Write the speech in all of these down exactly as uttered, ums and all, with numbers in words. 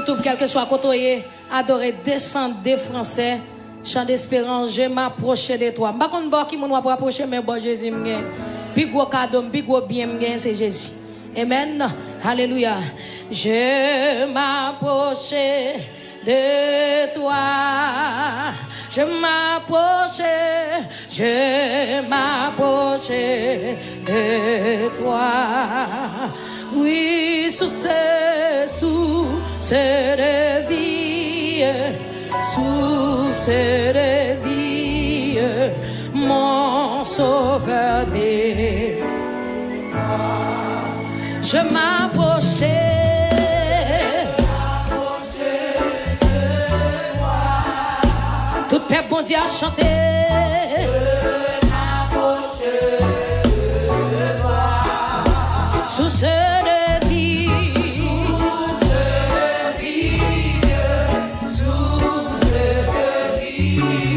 YouTube, kèlkeswa kote w ye, adore Descendez Français, Chant d'Espérance, Je m'approche de toi. M pa konn bò ki moun w ap rapwoche, men bò Jezi m gen. Pi gwo kado m, pi gwo byen m gen, se Jezi. Amen. Alelouya. Je m'approche de toi. Je m'approche, je m'approche de toi. Oui, source, source de vie, source de vie, mon sauveur béni. Je m'approche. Tout pèp Bondye a chante. Source de vie.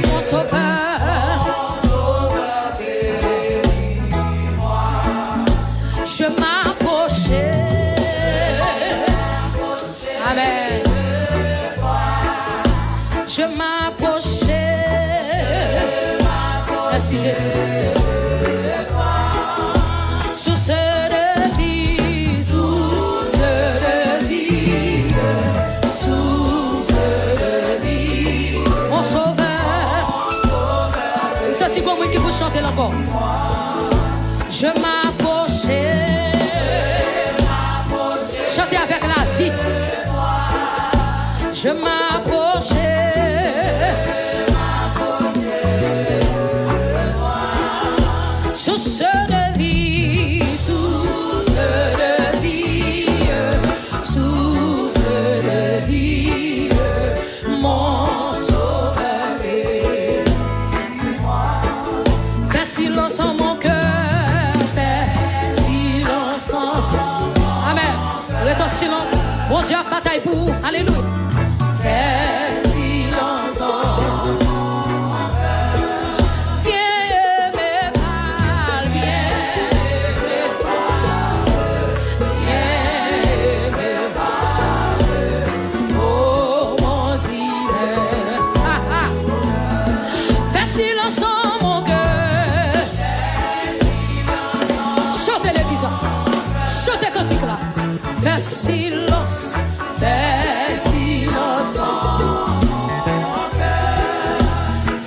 Mon sauveur. Je m'approche. Amen. Je m'approche. Merci Jésus. Source de vie, source de vie, source de vie. Mon sauveur. M santi gon moun ki pou chante l ankò. Je m'approche. Chante avèk lavi. Je m'approche. Source de vie, source de vie, source de vie. Mon sauveur, bénis-moi. Fais silence en mon cœur, fais silence en mon cœur. Amen. Rete an silans. Bondye ap batay pou ou. Alelouya. Fais silence en mon cœur. Viens et me parle, viens et me parle, viens et me parle. Oh mon divin. Ah, ah. Fais silence en mon cœur. Chante legliz la. Chante kantik la. Fais silence. Fais silence en mon cœur.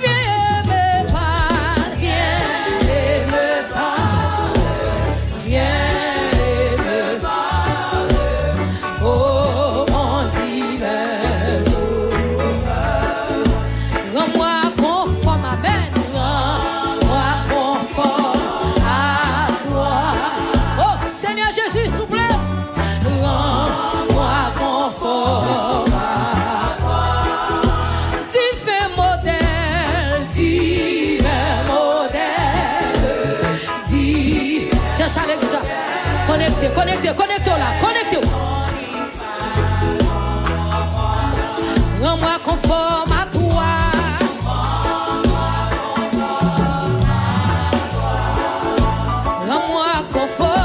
Viens et me parle, viens et me parle, viens et me parle. Oh mon divin sauveur, rends-moi conforme, amen, rends-moi conforme à toi. Oh Seigneur Jésus, souple, rends-moi conforme à toi. Divin modèle, divin modèle, di-, se sa legliz la. Konekte, konekte, konekte w la, konekte w. Rends-moi conforme à toi. Rends-moi conforme.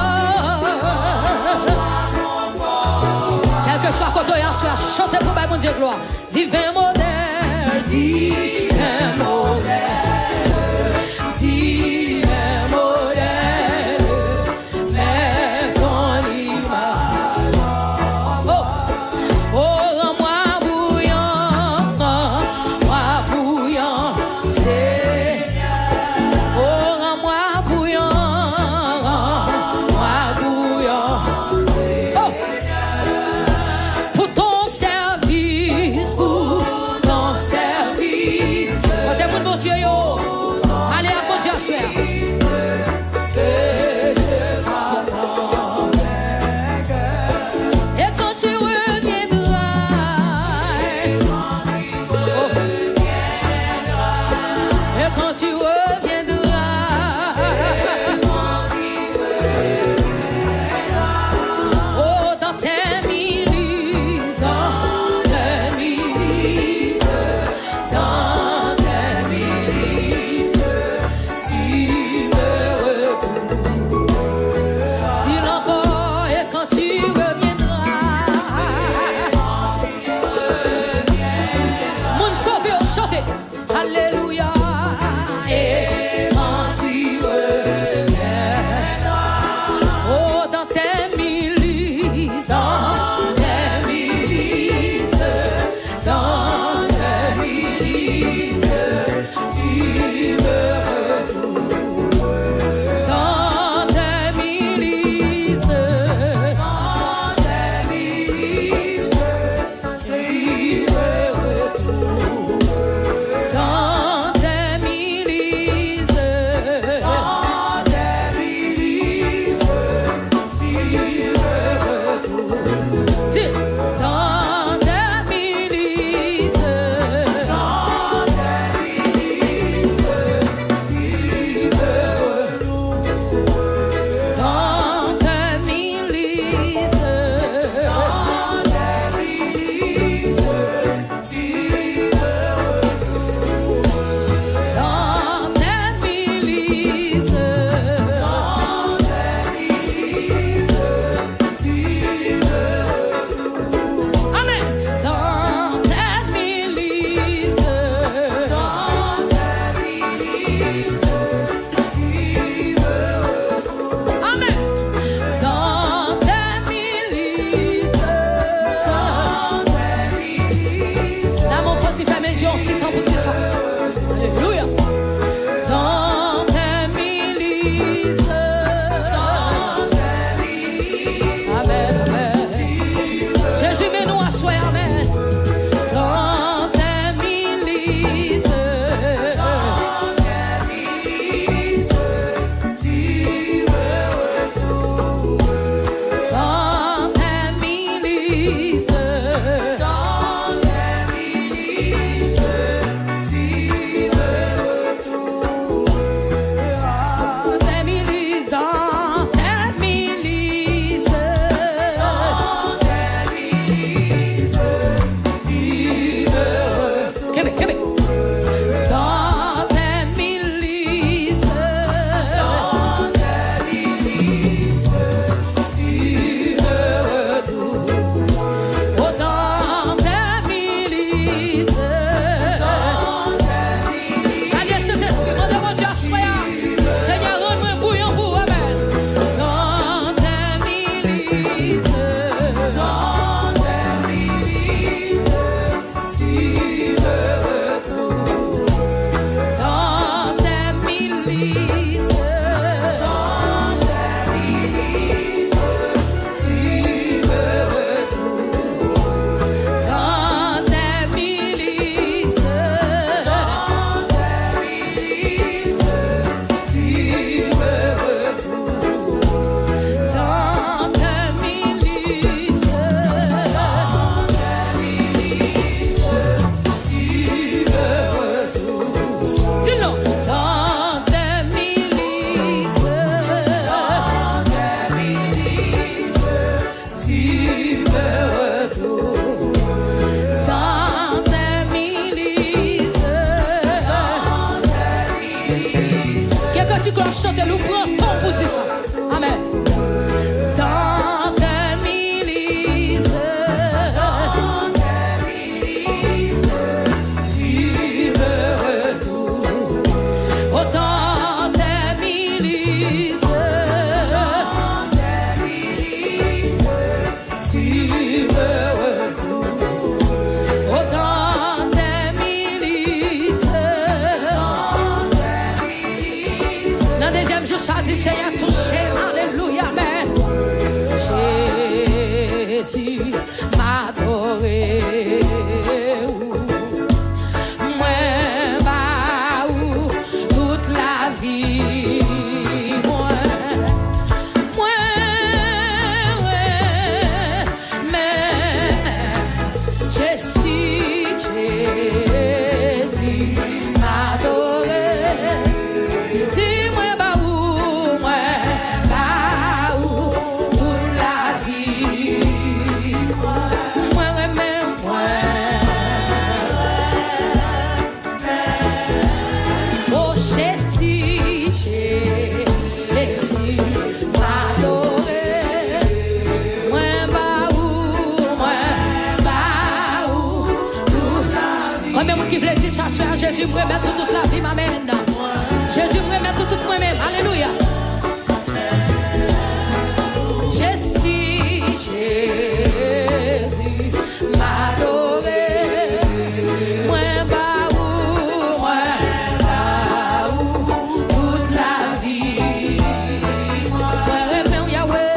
Kèlkeswa kote w ye aswè a, chante pou bay Bondye glwa. Divin modèle, divin modèle, divin modèle. Fais ton image. Oh, oh, rends-moi bouillant, rends-moi bouillant, Seigneur. Oh, rends-moi bouillant, rends-moi bouillant, Seigneur. Oh, pour ton service, pour ton service. Amèn, amèn. Jezi, men nou aswè, amèn. Dans tes milices. Dans tes milices. Dans tes milices, dans tes milices. Kenbe, kenbe. Dans tes milices. Dans tes milices. Dans tes milices. Salye Sentespri, mande Bondye aswè a. Senyè, rann mwen bouyon pou ou, amèn. Dans tes milices. Dans tes milices. Tu me retrouves. Dans tes milices. Dans tes milices. Tu me retrouves. Dans tes milices. Dans tes milices. Tu me retrouves. Dans tes milices. Dans tes milices. Tu me retrouves. Dis-le. Dans tes milices. Dans tes milices. Tu me retrouves. Dans tes milices. Dans tes milices. Gen kantik w ap chante, ou pran tan pou di sa. Amèn. Dans tes milices. Dans tes milices. Tu me retrouves. Oh, dans tes milices. Dans tes milices. Tu me retrouves. Oh, dans tes milices. Dans tes milices. Nan dezyèm jou sa, di, Senyè, touche m. Alelouya, amèn. Jezi, m adore ou. Mwen ba ou tout lavi mwen. Mwen renmen Jezi, Jezi, m adore. Di mwen ba ou, mwen ba ou tout lavi. Mwen renmen, mwen renmen. O Jezi, Jezi, m adore. Mwen ba ou, mwen ba ou tout lavi. Konbyen moun ki vle di sa, sè a, Jezi, m remèt ou tout lavi m, amèn. Jezi, m remèt ou tout mwen menm. Alelouya. Jezi, Jezi, m adore. Mwen ba ou, mwen ba ou tout lavi. Mwen renmen w, Yahweh.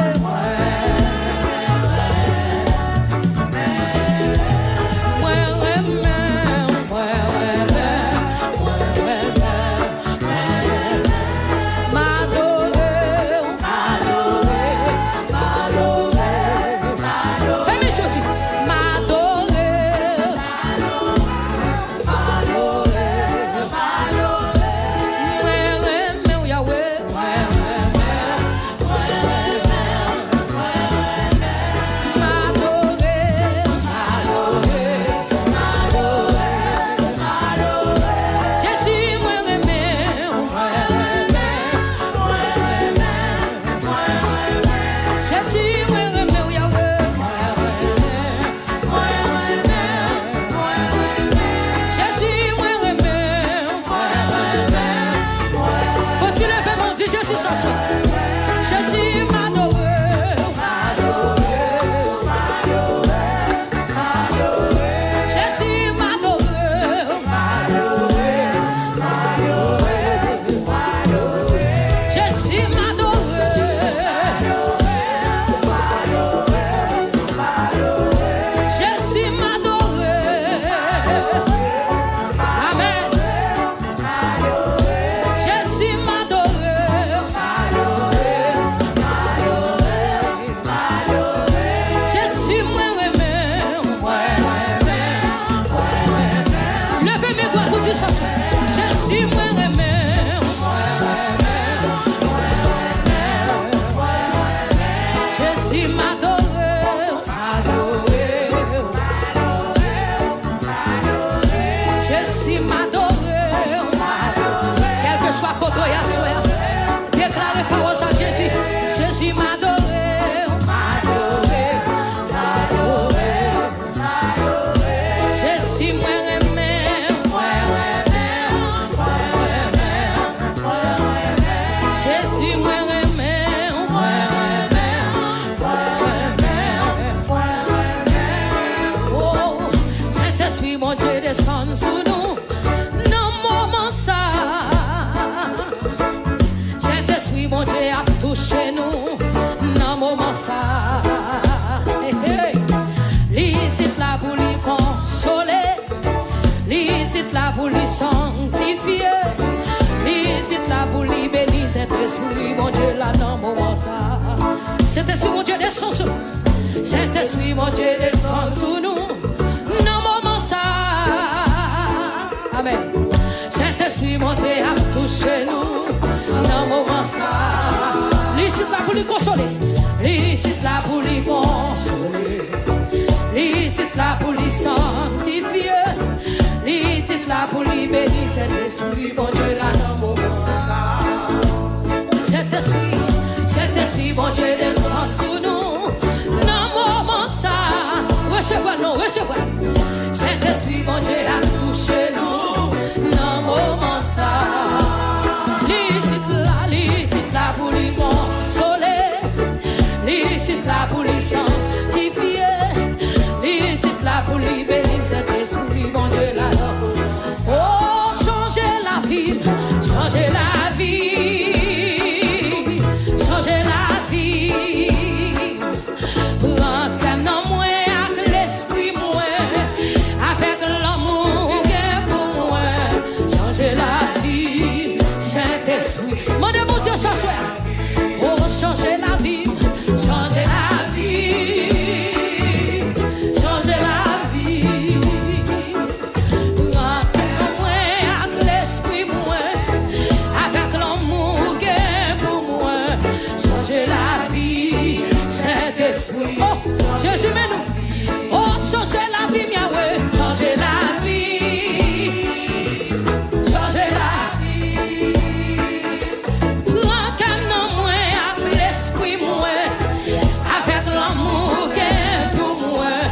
Mwen renmen w, mwen renmen w, mwen renmen w. M adore w, m adore w, m adore w, m adore w. Fèmen je w, di, m adore w, m adore w, m adore w. Mwen renmen w, Yahweh, mwen renmen w. M adore, m adore, m adore, m adore. Jezi, mwen renmen w, mwen renmen w, mwen renmen w, mwen renmen w. Jezi, mwen renmen w, Yahweh, mwen renmen w. Mwen renmen, mwen renmen. Jezi, mwen renmen, mwen renmen, mwen renmen. Fò w leve men w, di Jezi sa swa. Jezi, m adore w. Jezi, m adore w. Mwen renmen w, mwen renmen w, mwen renmen w, mwen renmen w. Oh, Sentespri Bondye desann sou nou nan moman sa. Sentespri Bondye ap touche nou nan moman sa. Hey, hey. Li isit la pou li konsole. Li isit la pou li sanktifye. Li isit la pou li beni. Sentespri Bondye la nan moman sa. Sentespri Bondye desann sou nou. Sentespri Bondye desann sou nou nan moman sa. Amèn. Sentespri Bondye ap touche nou nan moman sa. Li isit la pou li konsole. Li isit la pou li konsole. Li isit la pou li sanktifye. Li isit la pou li beni. Sentespri Bondye la nan moman sa. Sentespri, Sentespri Bondye desann sou nou nan moman sa. Resevwa l non, resevwa l. Sentespri Bondye ap touche nou nan moman sa. Li isit la, li isit la pou li konsole. Li isit la pou li sanktifye. Li isit la pou li beni. Sentespri Bondye la nan moman sa. Oh, chanje lavi m, chanje lavi m, chanje lavi m. Pran kè m nan mwen ak lespri mwen, avèk lanmou w gen pou mwen. Chanje lavi m, Sentespri. Mande Bondye sa swè. Oh, chanje lavi m, chanje lavi m, chanje lavi m. Pran kè mwen ak lespri mwen, avèk lanmou w gen pou mwen. Chanje lavi, Sentespri. Oh, Jezi, men nou. Oh, chanje lavi m, Yahweh. Chanje lavi m. Chanje lavi m. Pran kè m nan mwen ak lespri mwen, avèk lanmou w gen pou mwen.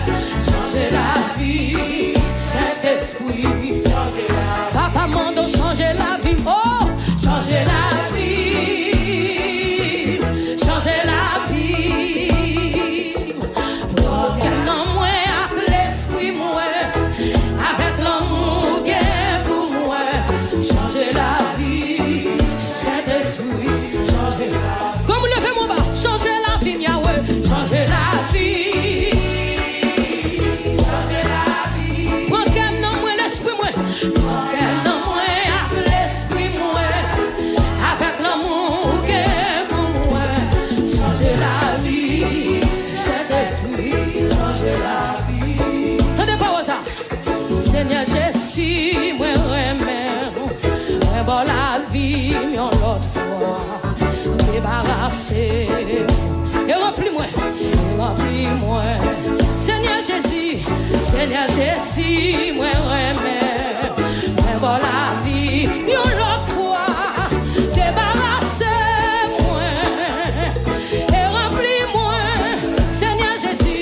Chanje lavi, Sentespri, chanje lavi. Papa, mande w chanje lavi m, oh, chanje lavi m, chanje lavi m. Pran kè m nan mwen ak lespri mwen, avèk lanmou w gen pou mwen. Chanje lavi, Sentespri, chanje lavi. Granmoun, leve men w anba. Chanje lavi m, Yahweh. Chanje lavi m. Chanje lavi m. Pran kè m nan mwen, lespri mwen. Pran kè m nan mwen ak lespri mwen, avèk lanmou w gen pou mwen. Chanje lavi, Sentespri, chanje lavi. Tande pawòl sa. Senyè Jezi, mwen renmen w. Mwen ba w lavi m yon lòt fwa. Debarase m e ranpli mwen, e ranpli mwen. Senyè Jezi, Senyè Jezi, mwen renmen w. Mwen ba w lavi yon lòt fwa. Debarase mwen e ranpli mwen. Senyè Jezi,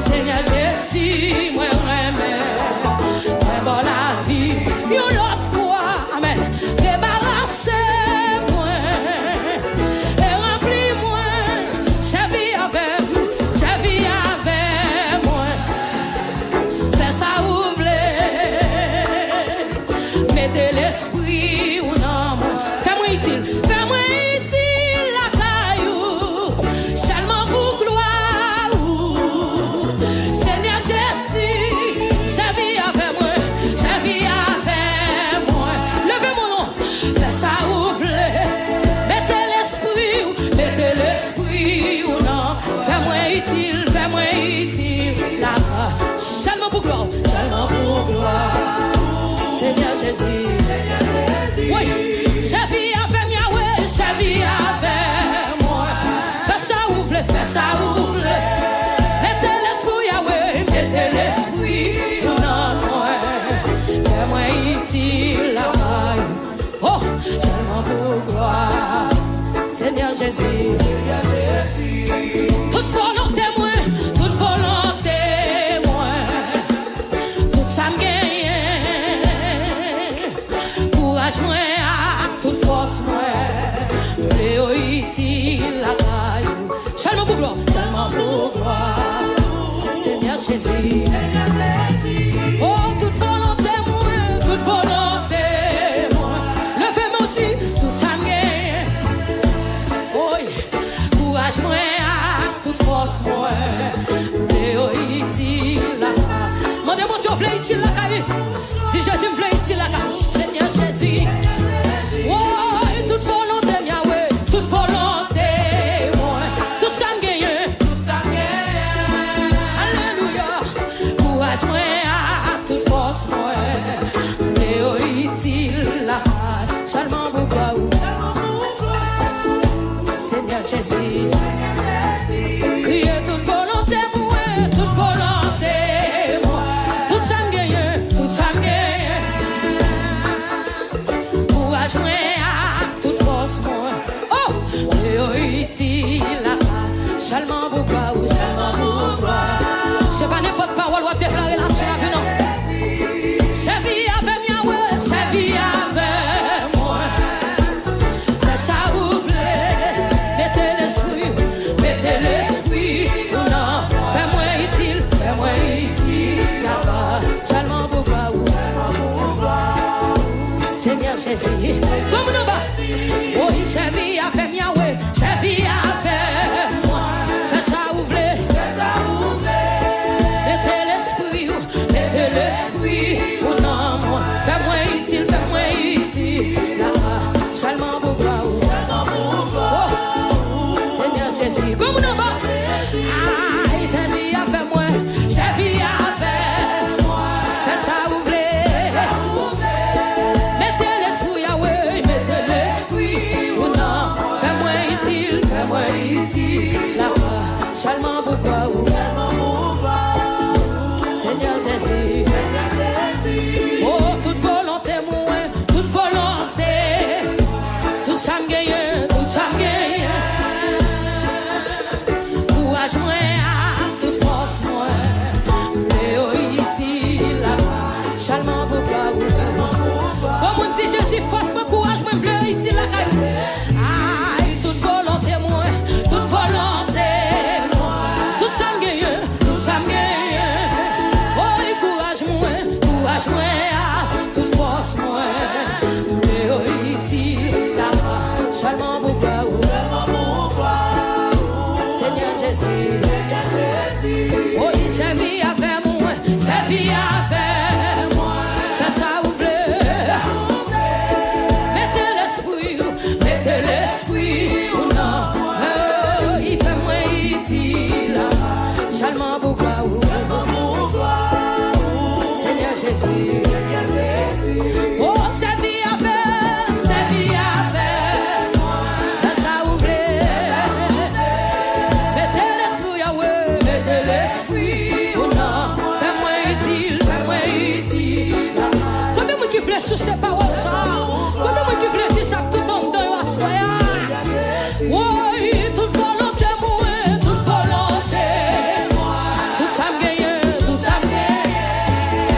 Senyè Jezi, mwen renmen w. Mwen ba w lavi yon lòt fwa. Amèn. Debarase mwen e ranpli mwen. Sèvi avè m, sèvi avè mwen. Fè sa ou vle. Mete lespri w nan mwen. Fè mwen itil, fè mwen itil lakay ou. Sèlman pou glwa ou. Senyè Jezi, sèvi avè mwen, sèvi avè mwen. Leve men w non. Fè sa ou vle. Mete lespri w, mete lespri w nan. Fè mwen itil, fè mwen itil. La, sèlman pou glwa w, sèlman pou glwa w. Senyè Jezi. Wi. Sèvi avè m, Yahweh, sèvi avè mwen. Fè sa ou vle, fè sa ou vle. Mete lespri w, Yahweh, mete lespri w nan mwen. Fè mwen itil lakay ou. Oh, sèlman pou glwa. Senyè Jezi. Tout volonte mwen, tout volonte mwen, tout sa m genyen, kouraj mwen ak tout fòs mwen, m vle yo itil lakay ou. Sèlman pou glwa, sèlman pou glwa. Senyè Jezi. Oh, tout volonte mwen, tout volonte mwen. Leve men w di, tout sa m genyen. Woy, kouraj mwen ak tout fòs mwen. M vle yo itil lakay. Mande Bondye w vle itil lakay li. Di, Jezi, m vle itil lakay ou, Senyè Jezi. Woy, tout volonte m, Yawe, tout volonte mwen, tout sa m genyen, tout sa m genyen. Alelouya. Kouraj mwen ak tout fòs mwen, m vle yo itil lakay. Sèlman pou glwa ou. Senyè Jezi. Kriye tout volonte mwen, tout volonte mwen, tout sa m genyen, tout sa m genyen. Kouraj mwen ak tout fòs mwen. Oh! Mwen yo itil lakay. Sèlman pou glwa ou, sèlman pou glwa. Se pa nenpòt pawòl w ap deklare la sou lavi, non. Sèvi avè m, Yawe, sèvi avè mwen. Fè sa ou vle. Mete lespri, mete lespri ou nan. Fè mwen itil, fè mwen itil lakay. Sèlman pou glwa ou. Senyè Jezi. Kòm nou ba. Woy, sèvi avè m, Yawe. Sèvi avè mwen. Fè sa ou vle. Fè sa ou vle. Mete lespri ou. Mete lespri ou nan mwen. Fè mwen itil, fè mwen itil. Lakay. Sèlman pou glwa ou. Sèlman pou glwa ou. Oh. Senyè Jezi. Kòm nou ba. Ay, sèvi avè mwen. Sèvi avè mwen. Fè sa ou vle. Mete lespri, Yawe. Mete lespri ou nan. Fè mwen itil, fè mwen itil lakay. Sèlman pou glwa ou. Senyè Jezi. Oh, tout volonte mwen, tout volonte. Tout sa m genyen, tout sa m genyen. Kouraj mwen ak tout fòs mwen. M vle yo itil lakay. Sèlman pou glwa ou. Kòm moun di, Jezi, fòs mwen, kouraj mwen, m vle yo itil lakay ou. Ay, tout volonte mwen, tout volonte mwen. Tout sa m genyen, tout sa m genyen. Oy, kouraj mwen, kouraj mwen a, tout fòs mwen. M vle yo itil lakay. Sèlman pou glwa ou. Senyè Jezi. Oy, sèvi avè mwen, sèvi avè mwen. Fè sa ou vle. Mete lespri ou, mete lespri ou nan mwen. Oy, fè mwen itil lakay. Sèlman pou glwa ou. Senyè Jezi. O, sèvi avè m, sèvi avè m. Fè sa ou vle. Mete lespri ou, Yawe, mete lespri ou nan. Fè mwen itil, fè mwen itil. Konbyen moun ki vle souse pawòl sa? Konbyen moun ki vle di sa ak tout anndan yo aswè a? Woy, tout volonte mwen, tout volonte mwen. Tout sa m genyen, tout sa m genyen.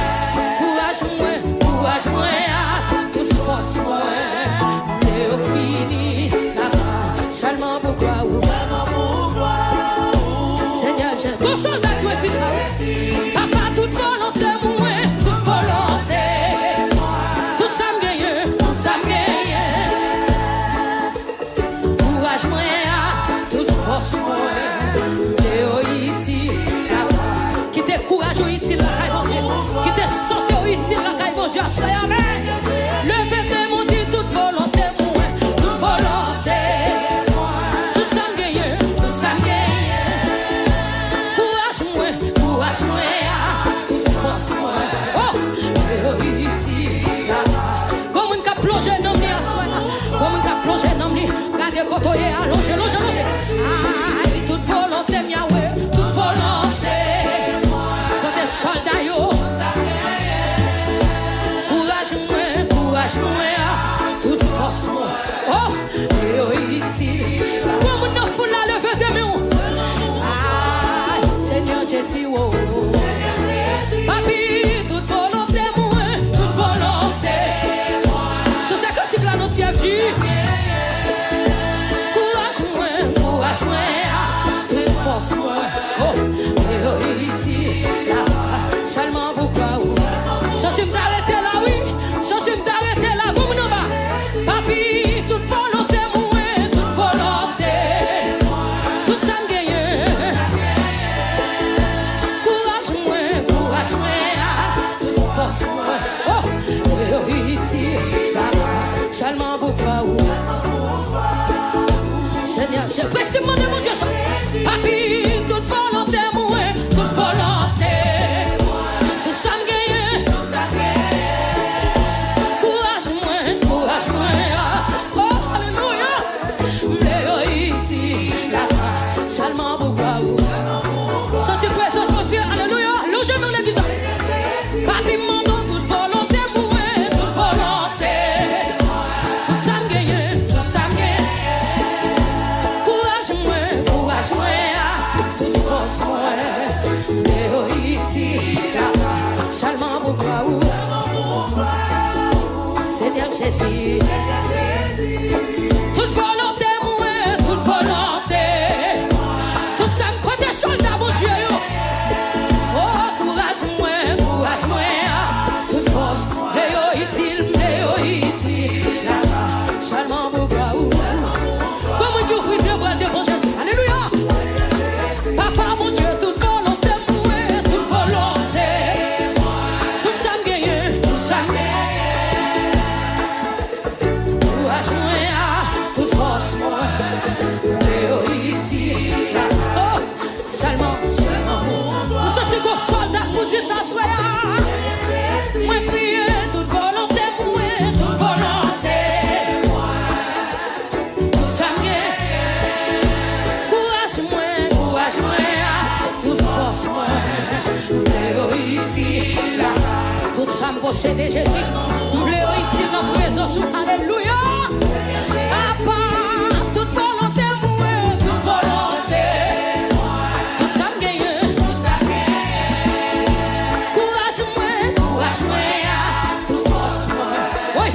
Kouraj mwen, kouraj mwen a, tout fòs mwen. Mete yo fini lakay. Sèlman pou glwa ou. Senyè Jezi. Tout sòlda dwe di sa, wi. Papa, tout volonte mwen, tout volonte mwen. Tout sa m genyen, tout sa m genyen. Kouraj mwen a, tout fòs mwen, mete yo itil lakay. Kite kouraj ou itil lakay Bondye. Kite sante w itil lakay Bondye aswè a, amèn. Leve men w di, tout volonte mwen, tout volonte mwen. Tout sa m genyen, tout sa m genyen. Kouraj mwen, kouraj mwen a, tout fòs mwen. Oh, mete yo itil lakay. Gon moun k ap plonje nanm li aswè a. Gon moun k ap plonje nanm li. Gade kote w ye a. Lonje, lonje, lonje. Ay, tout volonte m, Yawe. Tout volonte m. Kote sòlda yo? Kouraj mwen. Oh, m vle yo itil la sèlman pou glwa ou. Santi m ta rete la, wi. Santi m ta rete la, gwo moun anba. Papi, tout volonte mwen, tout volonte mwen, tout sa m genyen. Kouraj mwen, kouraj mwen a, tout fòs mwen. Oh, m vle yo itil la sèlman pou glwa ou. Senyè, je prèske mande Bondye sa. Papi, tout volonte mwen, tout volonte mwen, tout sa m genyen. Kouraj mwen, kouraj mwen a. Oh, alelouya. M vle yo itil la sèlman pou glwa ou. Santi prezans Bondye, alelouya. Lonje men w legliz la. Papi, m mande w tout volonte mwen, tout volonte mwen, tout sa m genyen, tout sa m genyen. Kouraj mwen, kouraj mwen a, tout fòs mwen. M vle yo itil la sèlman pou glwa ou. Senyè Jezi. Tout volonte mwen, tout volonte mwen, tout sa m kote sòlda Bondye yo. Oh, kouraj mwen, kouraj mwen a, tout fòs. M vle yo itil, m vle yo itil la sèlman pou glwa ou. Gwo moun ki ouvri de bra l devan Jezi. Alelouya. Papa Bondye, tout volonte mwen, tout volonte mwen, tout sa m genyen, tout sa m genyen. Kouraj mwen a, tout fòs mwen, m vle yo itil la. Oh, sèlman, sèlman ou. M santi gon sòlda k pou di sa aswè a. Mwen kriye, tout volonte mwen, tout volonte mwen, tout sa m gen. Kouraj mwen, kouraj mwen a, tout fòs mwen, m vle yo itil la. Tout sa m posede, Jezi, m vle yo itil nan prezans ou. Alelouya. Papa, tout volonte mwen, tout volonte mwen, tout sa m genyen. Kouraj mwen, kouraj mwen a, tout fòs mwen. Wi.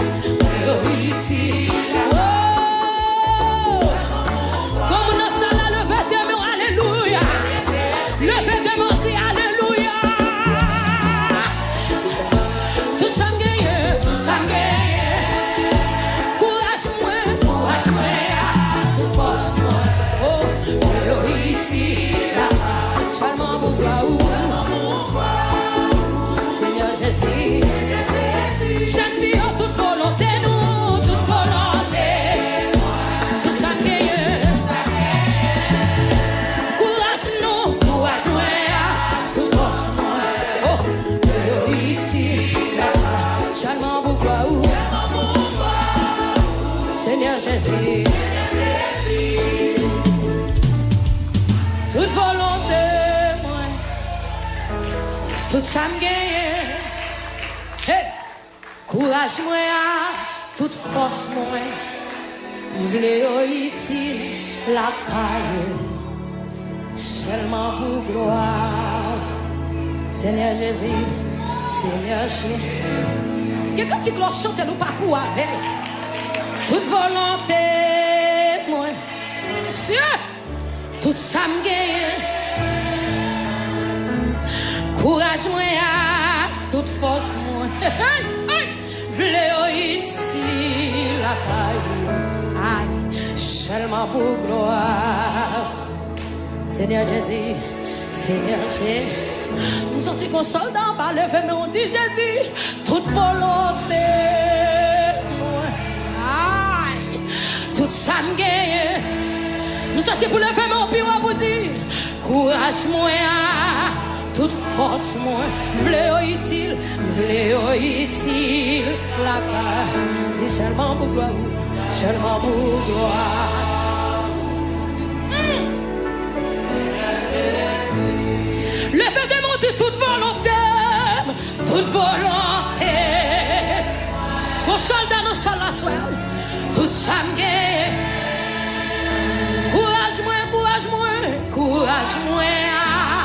Gon moun nan sal la, leve de men w, alelouya. Leve de men w, kriye, alelouya. Tout sa m genyen, tout sa m genyen. Kouraj mwen, kouraj mwen a, tout fòs mwen. Oh, m vle yo itil la sèlman pou glwa ou. Senyè Jezi. Jèn fi yo, tout volonte nou, tout volonte, tout sa n genyen. Kouraj nou, kouraj mwen a, tout fòs mwen. Oh, yo itil la, sèlman pou glwa ou. Senyè Jezi. Tout volonte mwen, tout sa m genyen. Hey! Kouraj mwen a, tout fòs mwen, m vle yo itil lakay ou. Sèlman pou glwa. Senyè Jezi, Senyè Jezi. Gen kantik lè w chante l ou pa kouri avè l. Tout volonte mwen, Mesye, tout sa m genyen. Kouraj mwen a, tout fòs mwen. Hey, hey, hey. Vle yo itil lakay ou. Ay, sèlman pou glwa. Senyè Jezi, Senyè Jezi. M santi gon sòlda anba leve men w di, Jezi, tout volonte mwen. Ay, tout sa m genyen. M santi pou leve men w pi wo pou di, kouraj mwen a, tout fòs mwen. M vle yo itil, m vle yo itil lakay. Di sèlman pou glwa ou, sèlman pou glwa ou. Leve de men w di tout volonte m, tout volonte. Gon sòlda nan sal la aswè a, tout sa m gen. Kouraj mwen, kouraj mwen, kouraj mwen a,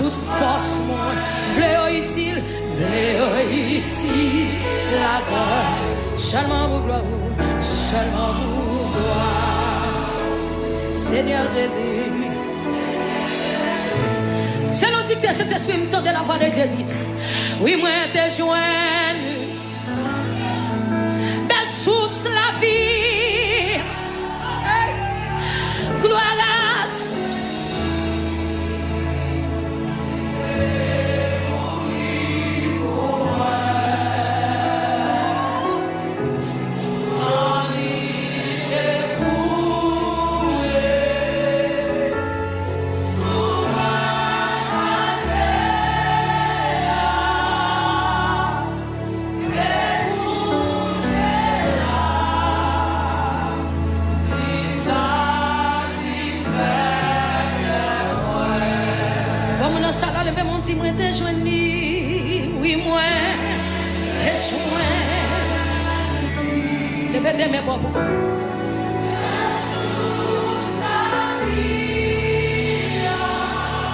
tout fòs mwen. Vle yo itil, vle yo itil lakay. Sèlman pou glwa ou, sèlman pou glwa ou. Senyè Jezi. Selon dikte Sentespri, m tande lavwa de Dye di, wi, mwen te jwenn bèl sous lavi. Glwa a Dye. Bon, moun nan sal la, leve men w, di, mwen te jwenn li. Wi, mwen te jwenn. Leve de men pa w pou Bondye.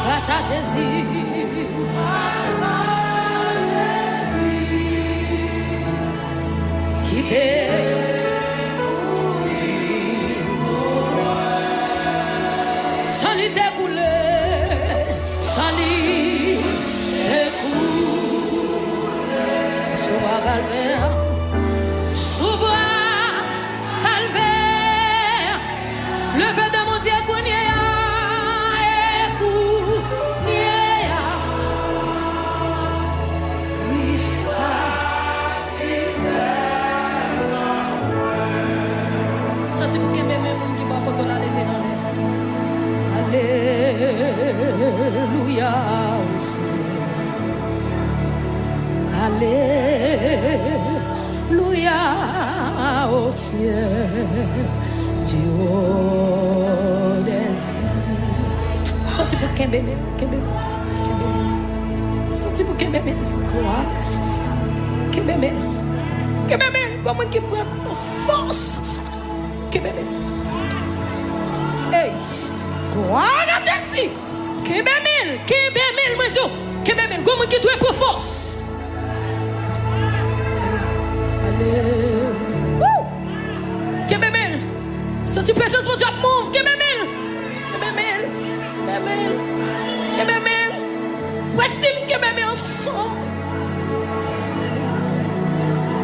Gras a Jezi. Ki te mouri pou mwen. San li te koule, san li te koule sou bwa Kalvè, sou bwa Kalvè. Leve de Bondye kounye a, e kounye a. Wi, sa. Santi pou kenbe men moun ki bò kote w la, leve l anlè. Alelouya, o Senyè. Alelouya, o Senyè. Du haut des cieux. Santi pou kenbe men, kenbe men, kenbe men. Santi pou kenbe men. Glwa a Jezi. Kenbe men. Kenbe men. Gon moun ki pran fòs. Kenbe men. Ey, glwa a Jezi. Kenbe men, kenbe men, mwen di w. Kenbe men. Gon moun ki dwe pran fòs. Woo! Kenbe men. Santi prezans Bondye ap move. Kenbe men. Kenbe men. Kenbe men. Kenbe men. Prèske m kenbe men ansanm.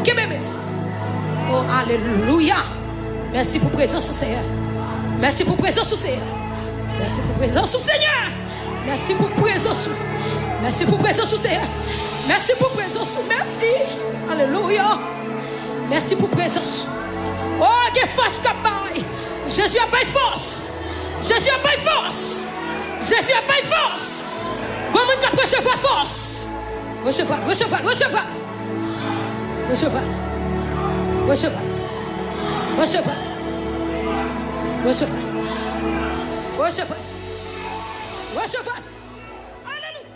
Kenbe men. Oh, alelouya. Mèsi pou prezans ou, Senyè. Mèsi pou prezans ou, Senyè. Mèsi pou prezans ou, Senyè. Mèsi pou prezans ou. Mèsi pou prezans ou, Senyè. Mèsi pou prezans ou. Mèsi. Alelouya. Mèsi pou prezans ou. Oh, gen fòs k ap bay. Jezi ap bay fòs. Jezi ap bay fòs. Jezi ap bay fòs. Gon moun k ap resevwa fòs. Resevwa, resevwa, resevwa. Resevwa. Resevwa. Resevwa. Resevwa. Resevwa. Resevwa. Alelouya.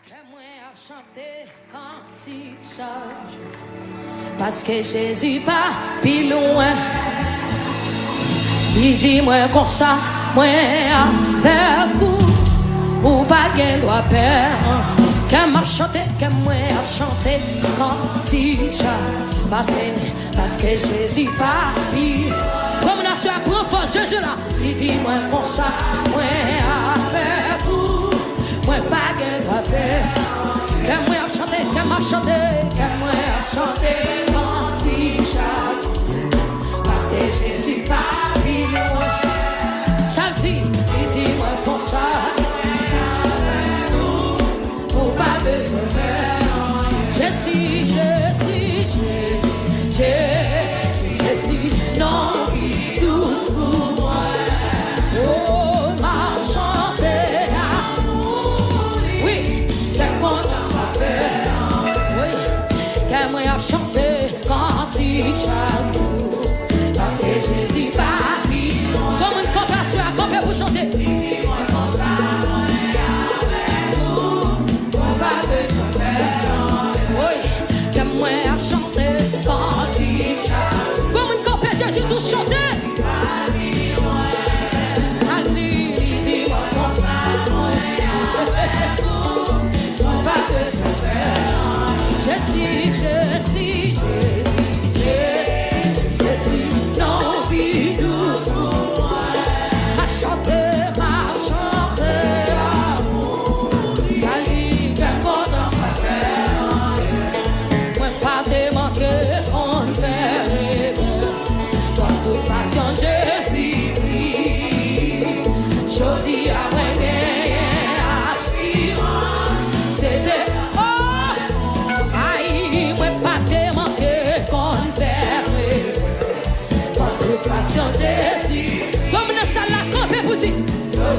Kè mwen ap chante kantik chak jou, paske Jezi pa pi lwen. Li di mwen konsa, mwen avèk ou, ou pa gen dwa pè. Kè m ap chante, kè mwen ap chante kantik chak, paske Paske Jezi pa pi. Kòm nasyon an pran fòs Jezi la. Li di mwen konsa, mwen avèk ou. Mwen pa gen dwa pè. Kè mwen ap chante, kè m ap chante, kè mwen ap chante kantik chak. Paske Jezi pa pi lwen. Sa l di, li di mwen konsa. Ou pa bezwen pè anyen. Jezi, Jezi, Jezi, Jezi, Jezi, non ki dous pou mwen. Oh, m ap chante amour li. Wi, kè m kontan pa pè anyen. Wi, kè mwen ap chante kantik chak jou. Paske Jezi pa pi lwen. Gon moun kanpe aswè a, kanpe pou chante. Li di mwen konsa, mwen avèk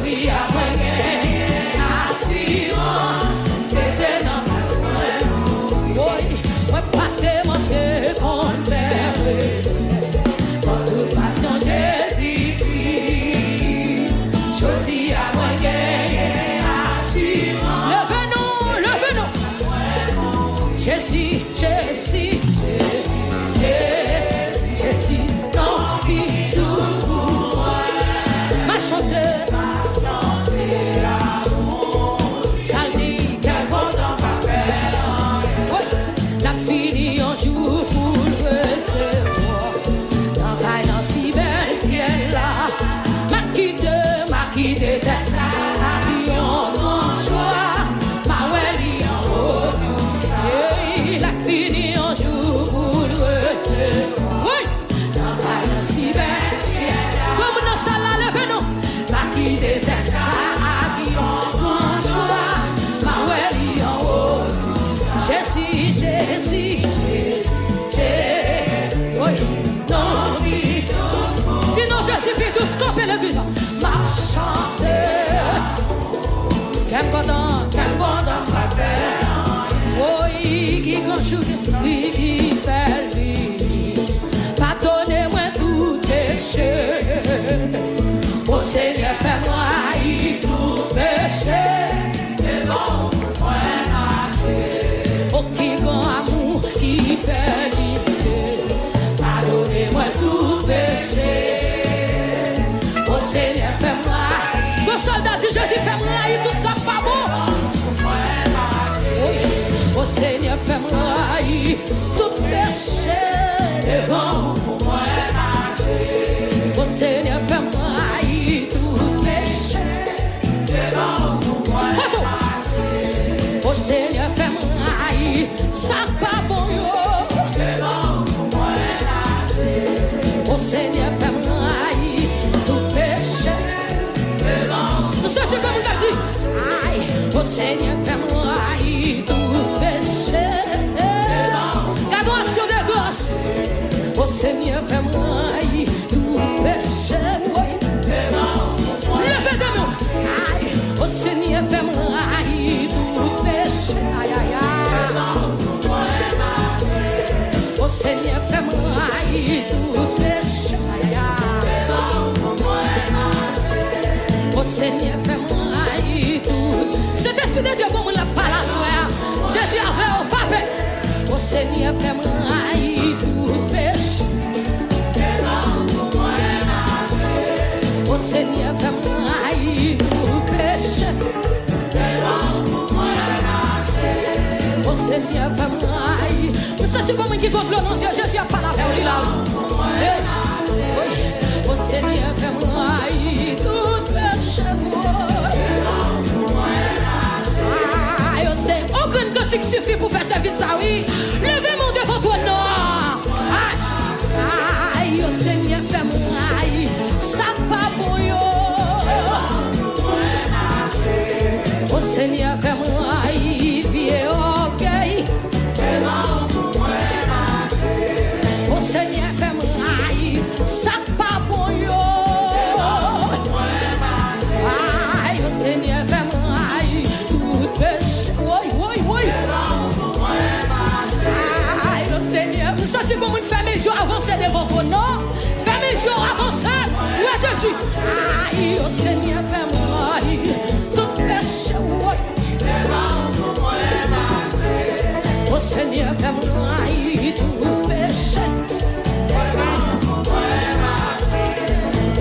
Jodi a mwen genyen asirans, se te nan gras mwen. Woy, mwen pa te manke konn fè regrèt. Kont tout pasyon Jezikri. Jodi a mwen genyen asirans. Leve nou, leve nou. Jezi, Jezi, Jezi, Jezi, Jezi, non ki dous pou mwen. M ap chante. Sa l di, kè kontan pa pè anyen. Wi. L ap vini yon jou pou l resevwa. Nan kay lan si bèl syèl la. M ap kite, m ap kite tè sa ak yon gran jwa. M a wè li anwo. Ey, l ap vini yon jou pou l resevwa. Wi! Nan kay lan si bèl syèl la. Granmoun nan sal la, leve nou. M a kite tè sa ak yon gran jwa. M a wè li anwo. Jezi, Jezi, Jezi, Jezi. Wi, non li dous. Di non Jezi pi dous, kanpe legliz la. M ap chante. Kè m kontan, kè m kontan, m pa pè anyen. Woy, ki gran jou, ki fè l vini. Padone mwen tout peche. O Senyè, fè m rayi tout peche. Devan ou mwen mache. O ki gran amou ki fè li vini. Padone mwen tout peche. O Senyè, fè m rayi. Bon sòlda di Jezi, fè m rayi tout sa k pa bon. Wi. O Senyè, fè m rayi tout peche. Devan ou mwen mache. O Senyè, fè m rayi tout peche. Devan ou mwen mache. O Senyè, fè m rayi sa k pa bon yo. O Senyè, fè m rayi tout peche. Nou santi kòman l ap di, ay, o Senyè, fè m rayi tout peche. Gade yon aksyon de gras. O Senyè, fè m rayi tout peche m, wi. Leve de men w. Ay, o Senyè, fè m rayi tout peche. Ay, ay, ay. O Senyè, fè m rayi tout peche. Ay, ay. O Senyè, fè m rayi tout. Sentespri de Dye, bon moun l ap pale aswè a. Jezi avè w, pa pè. O Senyè, fè m rayi tout peche. O Senyè, fè m rayi tout peche. O Senyè, fè m rayi. M santi gon moun ki gon dlo nan zye, Jezi ap pale avè w, li la. Hey. Wi. O Senyè, fè m rayi tout peche m. Ay, o Senyè, yon grenn kantik sifi pou fè sèvis sa, wi. Leve men w devan twòn nan. Ay, ay, o Senyè, fè m rayi sa k pa bon yo. O Senyè, fè m rayi vye ògèy. O Senyè, fè m rayi sa k pa bon yo. Ay, o Senyè, fè m rayi tout peche. Woy, woy, woy. Ay, o Senyè, m santi gon moun fèmen je w avanse devan twòn nan. Fèmen je w avanse. Wi, Jezi. Ay, o Senyè, fè m rayi tout peche, woy. O Senyè, fè m rayi tout peche.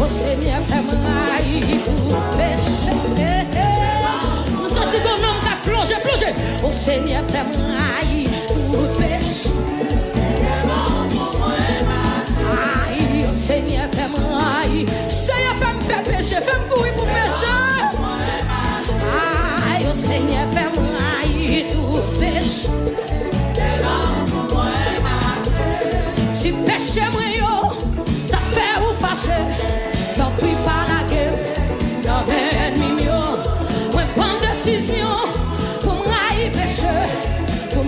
O Senyè, fè m rayi tout peche. M santi gon nonm k ap plonje, plonje. O Senyè, fè m rayi tout peche. Ay, o Senyè, fè m rayi. Senyè, fè m pè peche, fè m kouri pou peche. Ay, o Senyè, fè m rayi tout peche. Si peche mwen yo ta fè ou fache, tanpri pa lage m nan men ènmi m yo. Mwen pran desizyon pou m rayi peche, pou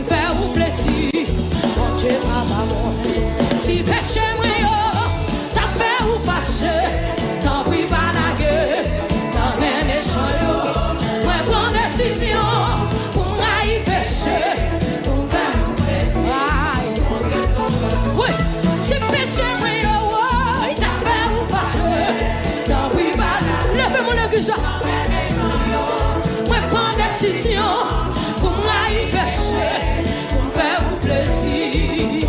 Mwen pran desizyon pou m rayi peche, pou m fè ou plezi.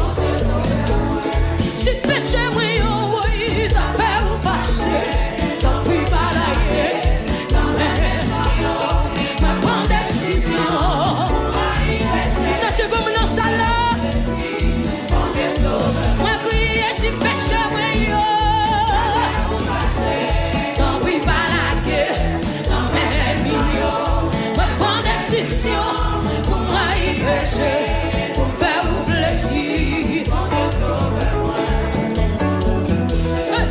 Si peche mwen yo, woy, ta fè ou fache, tanpri pa lage. Mwen pran desizyon. M santi gwo moun nan sal la. Mwen kriye si peche mwen yo. Tanpri pa lage nan men lènmi yo. Mwen pran desizyon pou m rayi peche, pou m fè ou plezi. Hey!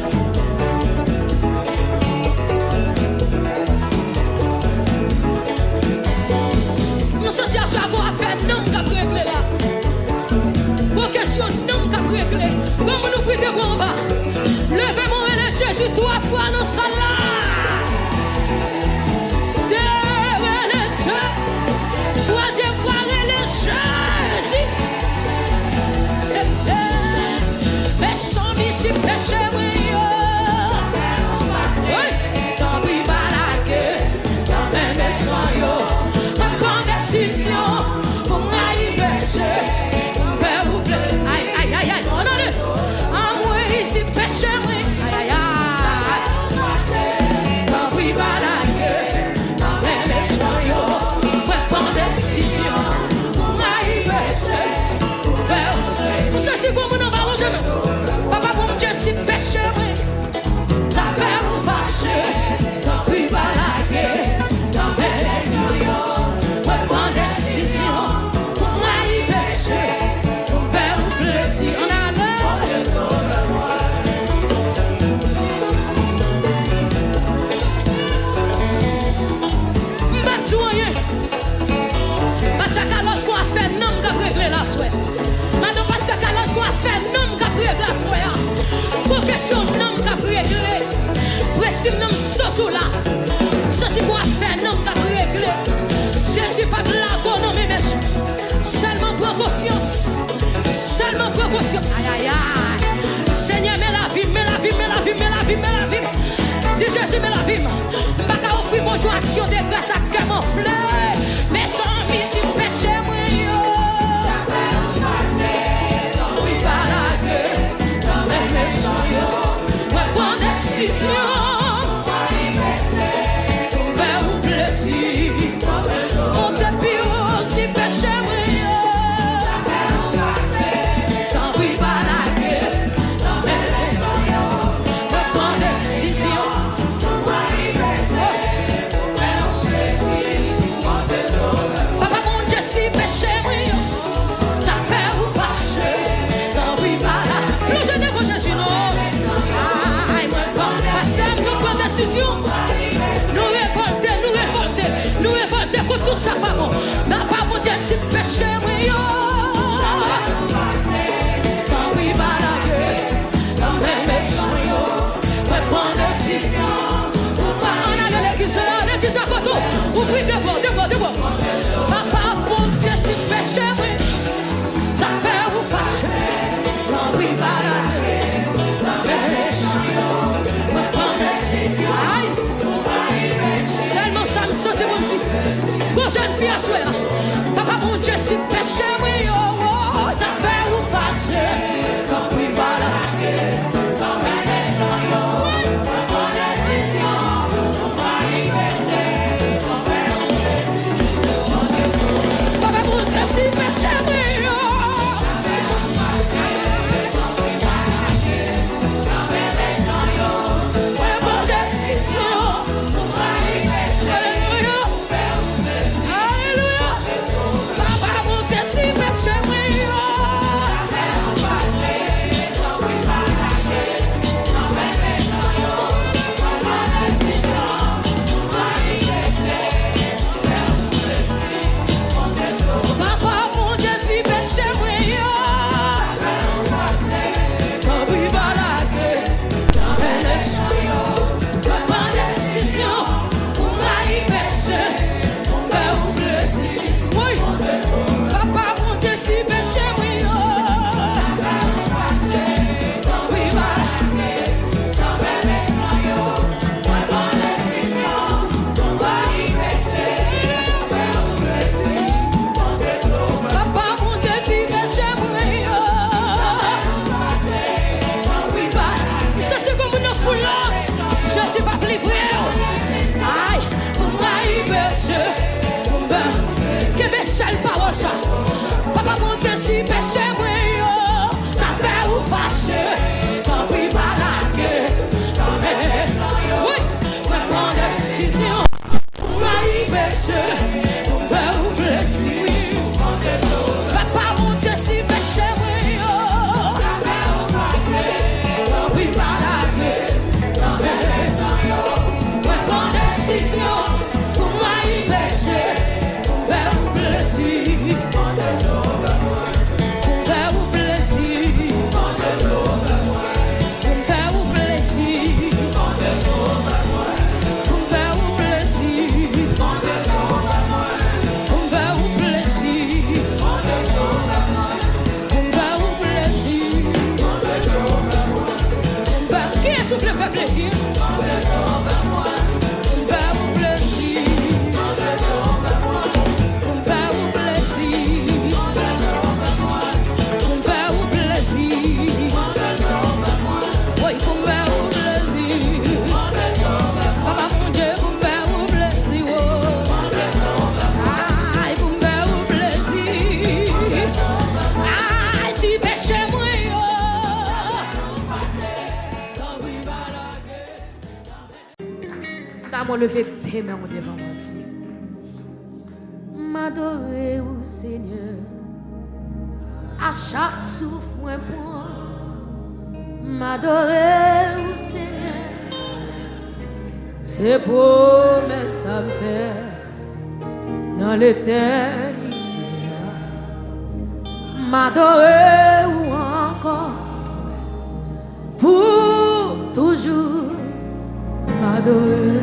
M santi aswè a gon afè nanm k ap regle la. Gon kesyon nanm k ap regle. Gon moun ouvri de bra anba. Leve men w rele Jezi twa fwa nan sal la. De rele Je-, twazyèm fwa rele Jezi. Mezanmi, si peche mwen yo. Hey! Tanpri pa lage nan men mechan yo. Mwen pran desizyon pou m rayi peche, pou m fè ou plezi. Ay, ay, ay, ay, oh, non, non. Anmwey, si peche mwen. Ay, ay, ay. Tanpri pa lage nan men mechan yo. Mwen pran desizyon pou m rayi peche, pou m fè ou plezi. M santi gwo moun anba lonje men. Papa Bondye, si peche mwen ta fè ou fache, tanpri pa lage nan men lènmi yo. Mwen pran desizyon pou m rayi peche, pou m fè ou plezi. Ann ale. M p ap di w anyen. Pastè Carlos, gon afè nanm k ap regle la aswè. Madan Pastè Carlos, gon afè nanm k ap regle aswè a. Gon kesyon nanm k ap regle. Prestim nan m sot sou la. M santi gon afè nanm k ap regle. Jezi p ap lage w nan men mechan. Sèlman pran konsyans. Sèlman pran konsyans. Ay, ay, ay. Senyè, men lavi m, men lavi m, men lavi m, men lavi m, men lavi m. Di Jezi, men lavi m. M pa ka ofri Bondye aksyon de gras ak kè m anfle. Mezanmi, si peche mwen yo. Tanpri pa lage nan men mechan yo. Mwen pran desizyon pou m fè ou plezi. Monte pi wo si peche mwen yo. Tanpri pa lage nan men mechan yo. Mwen pran desizyon. Papa Bondye, si peche mwen yo ta fè ou fache, tanpri pa la. Plonje devan Jezi non. Ay, mwen pa. Pastè, nou pran desizyon. Nou revòlte, nou revòlte, nou revòlte kont tout sa pa bon. Papa Bondye, si peche mwen yo. Tanpri pa lage nan men mechan yo. Mwen pran desizyon pou pa ann ale legliz la, legliz la kote w. Ouvri de bò, de bò, de bò. Papa Bondye, si peche mwen ta fè ou fache, tanpri pa lage nan men mechan yo. Mwen pran desizyon. Ay! Sèlman sa m santi pou m di. Gon jèn fi aswè a. Papa Bondye, si peche mwen yo, oh, ta fè ou fache, tanpri pa lage nan men mechan yo. Mwen pran desizyon pou rayi peche. Papa Bondye, si peche mwen yo. Mwen pran desizyon. Alelouya. Alelouya. Pou m rayi peche, pou m fè ou plezi. Pou m fè ou plezi. Pou m fè ou plezi. Pou m fè ou plezi. Pou m fè ou plezi. Pou m fè ou plezi. Pou m fè, kiyès ou vle fè plezi? Pou m fè ou plezi. Pou m fè ou plezi. Pou m fè ou plezi. Pou m fè ou plezi. Woy, pou m fè ou plezi. Papa Bondye, pou m fè ou plezi, wo. Ay, pou m fè ou plezi. Ay, ti peche mwen yo. Damon, leve de men w devan Bondye. M adore ou, Senyè. A chak souf mwen pran, m adore ou, Senyè. Se pwomès sa m fè nan letènite a. M adore ou ankò pou toujou. M adore.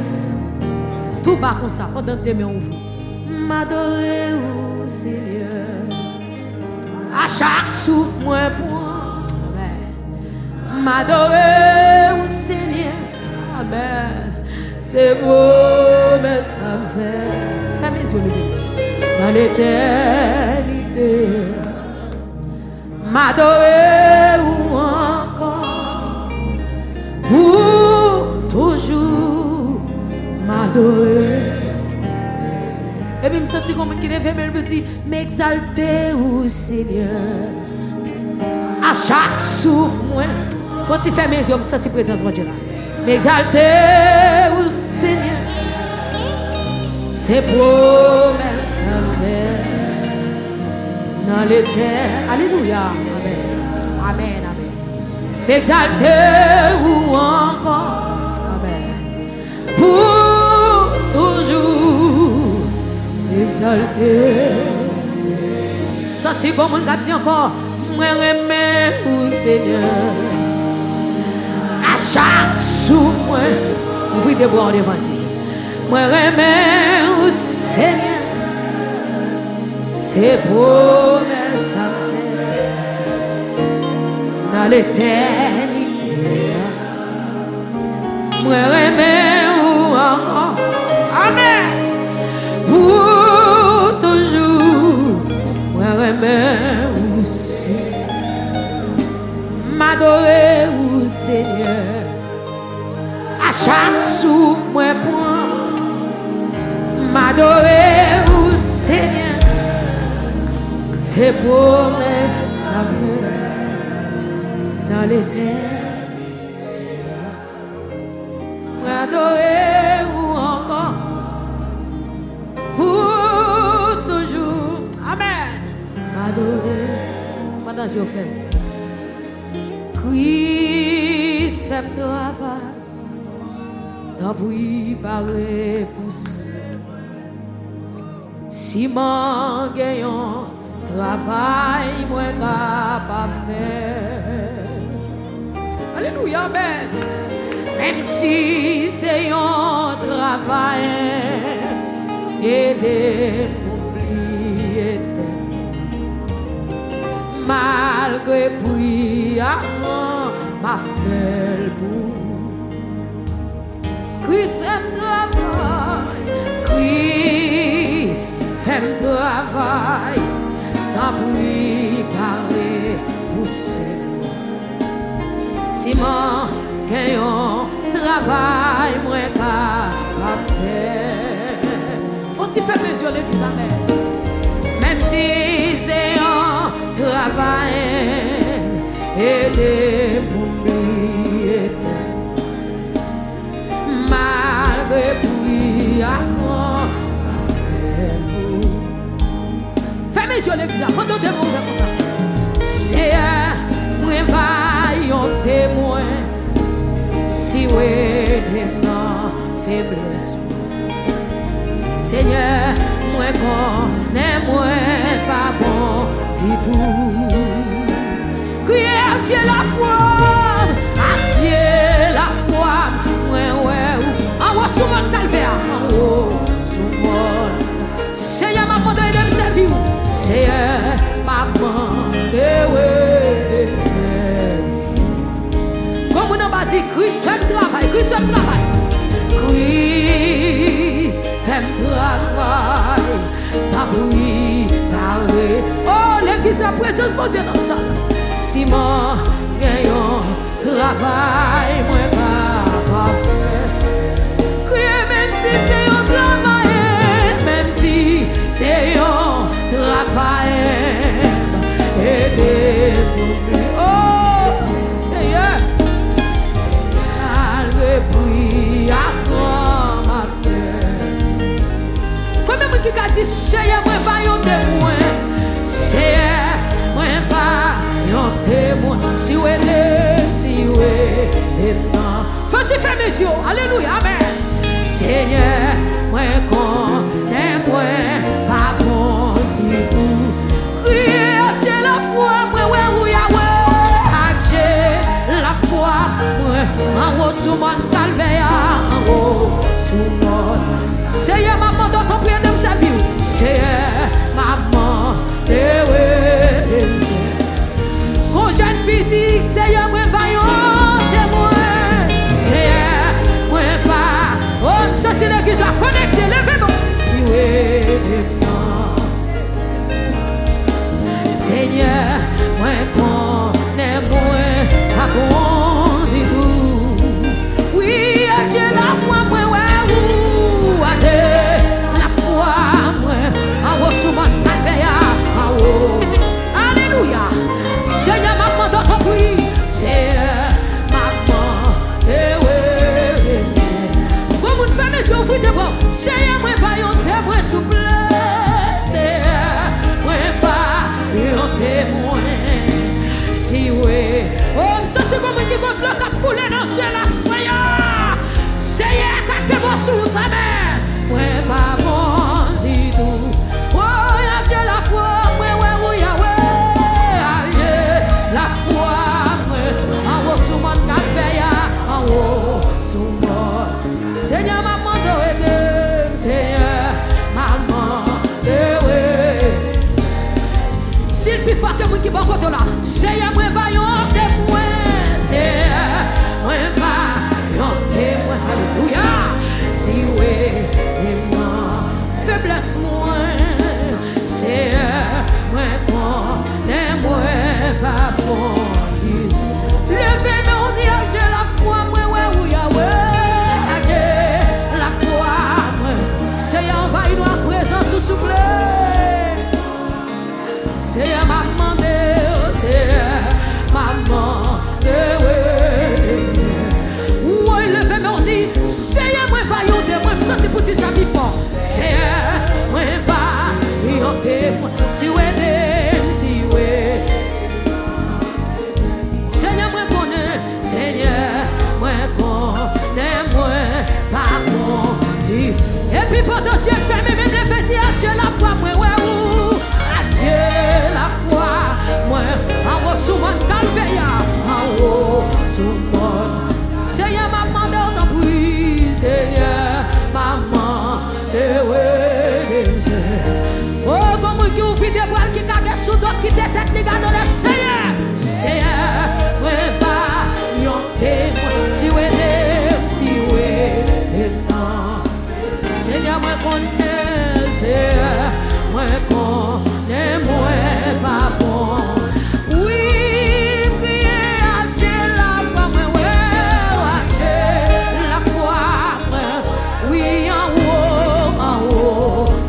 Tou ba konsa, pandan de men ouvri. M adore ou, Senyè. A chak souf mwen pran. Amèn. M adore ou, Senyè. Amèn. Se pwomès sa m fè. Fèmen zye w, leve men. Nan letènite. M adore ou ankò. Pou toujou. M adore. Epi m santi gon moun ki leve men l pou di, m egzalte ou, Senyè. A chak souf mwen. Fò ti fèmen zye w, m santi prezans Bondye la. M egzalte ou, Senyè. Se pwomès sa m fè nan letè. Alelouya. Amèn. Amèn, amèn. M egzalte ou ankò. Amèn. Pou toujou egzalte. Santi gon moun k ap di ankò, mwen renmen ou, Senyè. A chak souf mwen, ouvri de bra w devan, di, mwen renmen ou, Senyè. Se pwomès sa m fè nan letènite a. Mwen renmen ou ankò. Amèn. Pou toujou. Mwen renmen ou, Senyè. M adore ou, Senyè. A chak souf mwen pran, m adore ou, Senyè. Se pwomès sa m fè nan letènite. Mwen adore ou ankò pou toujou. Amèn. M adore. Pandan zye w fèmen. Kris fè m travay. Tanpri pa repouse. Siman gen yon travay mwen kapab fè. Alelouya, amèn. Menm si se yon travay, ede m pou m bliye tèt. Malgre pri a gran, m ap fè l pou ou. Kris fè m travay, Kris fè m travay, tanpri pa repouse m. Siman gen yon travay mwen kapab fè. Fò ti fèmen zye w legliz, amèn. Menm si se yon travay, ede m pou m bliye tèt. Malgre pri a gran, m ap fè l pou ou. Fèmen zye w legliz la, pandan de men ouvè konsa. Seyè, mwen va yon temwen, si w ede m nan feblès mwen. Senyè, mwen konnen mwen pa bon ditou. Kriye ak Dye lafwa m, ak Dye lafwa m, mwen wè ou anwo sou mòn Kalvè a, anwo sou mòn. Senyè, m ap mande w ede m sèvi w. Senyè, m ap mande w ede m sèvi w. Gwo moun anba di, Kris fè m travay, Kris fè m travay. Kris fè m travay, tanpri, pare. O, legliz la, prezans Bondye nan sal la. Si m gen yon travay, mwen pa pafè. Kriye, menm si se yon travay, menm si se yon travay, ede pou li. O, Senyè, malgre pri a gran m ap fè. Konbyen moun ki ka di, Senyè, mwen va yon temwen? Senyè, mwen va yon temwen. Si w ede m, si w ede m nan. Fò w ti fèmen je w. Alelouya, amèn. Senyè, mwen konnen mwen pa bon ditou. Kriye ak Dye lafwa, mwen wè ou, Yawe. Ak Dye lafwa, mwen anwo sou mòn Kalvè a, anwo sou mòn. Senyè, m ap mande w, tanpri, ede m sèvi w. Senyè, m ap mande w, ede m sèvi w. Gon jèn fi di, Senyè, mwen va yon temwen. Senyè, mwen va. O, m santi legliz la konekte, leve men w. Wi, ede m nan. Senyè, mwen konnen mwen pa bon ditou. Wi, ak Dye lafwa mwen wè ou, ak Dye lafwa mwen anwo sou mòn Kalvè a, anwo. Alelouya. Senyè, m ap mande w, tanpri. Senyè, m ap mande w, Senyè. Gon moun fèmen je w, ouvri de bra w. Senyè, mwen va yon temwen, souple. Senyè, mwen va yon temwen. Si w ede. O, m santi gon moun ki gon dlo k ap koule nan je l aswè a. Senyè ka kenbe w sou wout la, men mwen pa bon ditou. O, ak Dye lafwa mwen wè ou, Yawe. Ak Dye lafwa mwen anwo sou mòn Kalvè a, anwo sou mòn. Senyè, m ap mande w ede m, Senyè, m ap mande w ede m. Di l pi fò ke moun ki bò kote w la. Senyè, mwen va yon temwen. Senyè, mwen va yon temwen. Alelouya. Si w ede m nan feblès mwen. Senyè, mwen konnen mwen pa bon ditou. Leve men w, di, ak Dye lafwa mwen wè ou, Yawe. Ak Dye lafwa mwen. Senyè, anvayi nou ak prezans ou, souple. Senyè, m ap mande w, Senyè, m ap mande w, Senyè. Woy, leve men w, di, Senyè, mwen va yon temwen, m santi pou di sa pi fò. Senyè, mwen va yon temwen, si w ede m, si w ede m. Senyè, mwen konnen, Senyè, mwen konnen mwen pa kondi. Epi pandan je m fèmen, men m leve di, ak Dye lafwa mwen wè ou. Ak Dye lafwa mwen anwo sou mòn Kalvè a, anwo sou mòn. Senyè, m ap mande w, tanpri, Senyè, m ap mande w ede m, Senyè. O, gon moun ki ouvri de bra l, ki kage sou do, ki kite tèt li gade anlè, Senyè, Senyè, mwen va yon temwen, si w ede m, si w ede m nan. Senyè, mwen konnen, Senyè, mwen konnen mwen pa bon. Wi, m kriye, ak Dye lafwa mwen wè w, ak Dye lafwa mwen, wi, anwo, anwo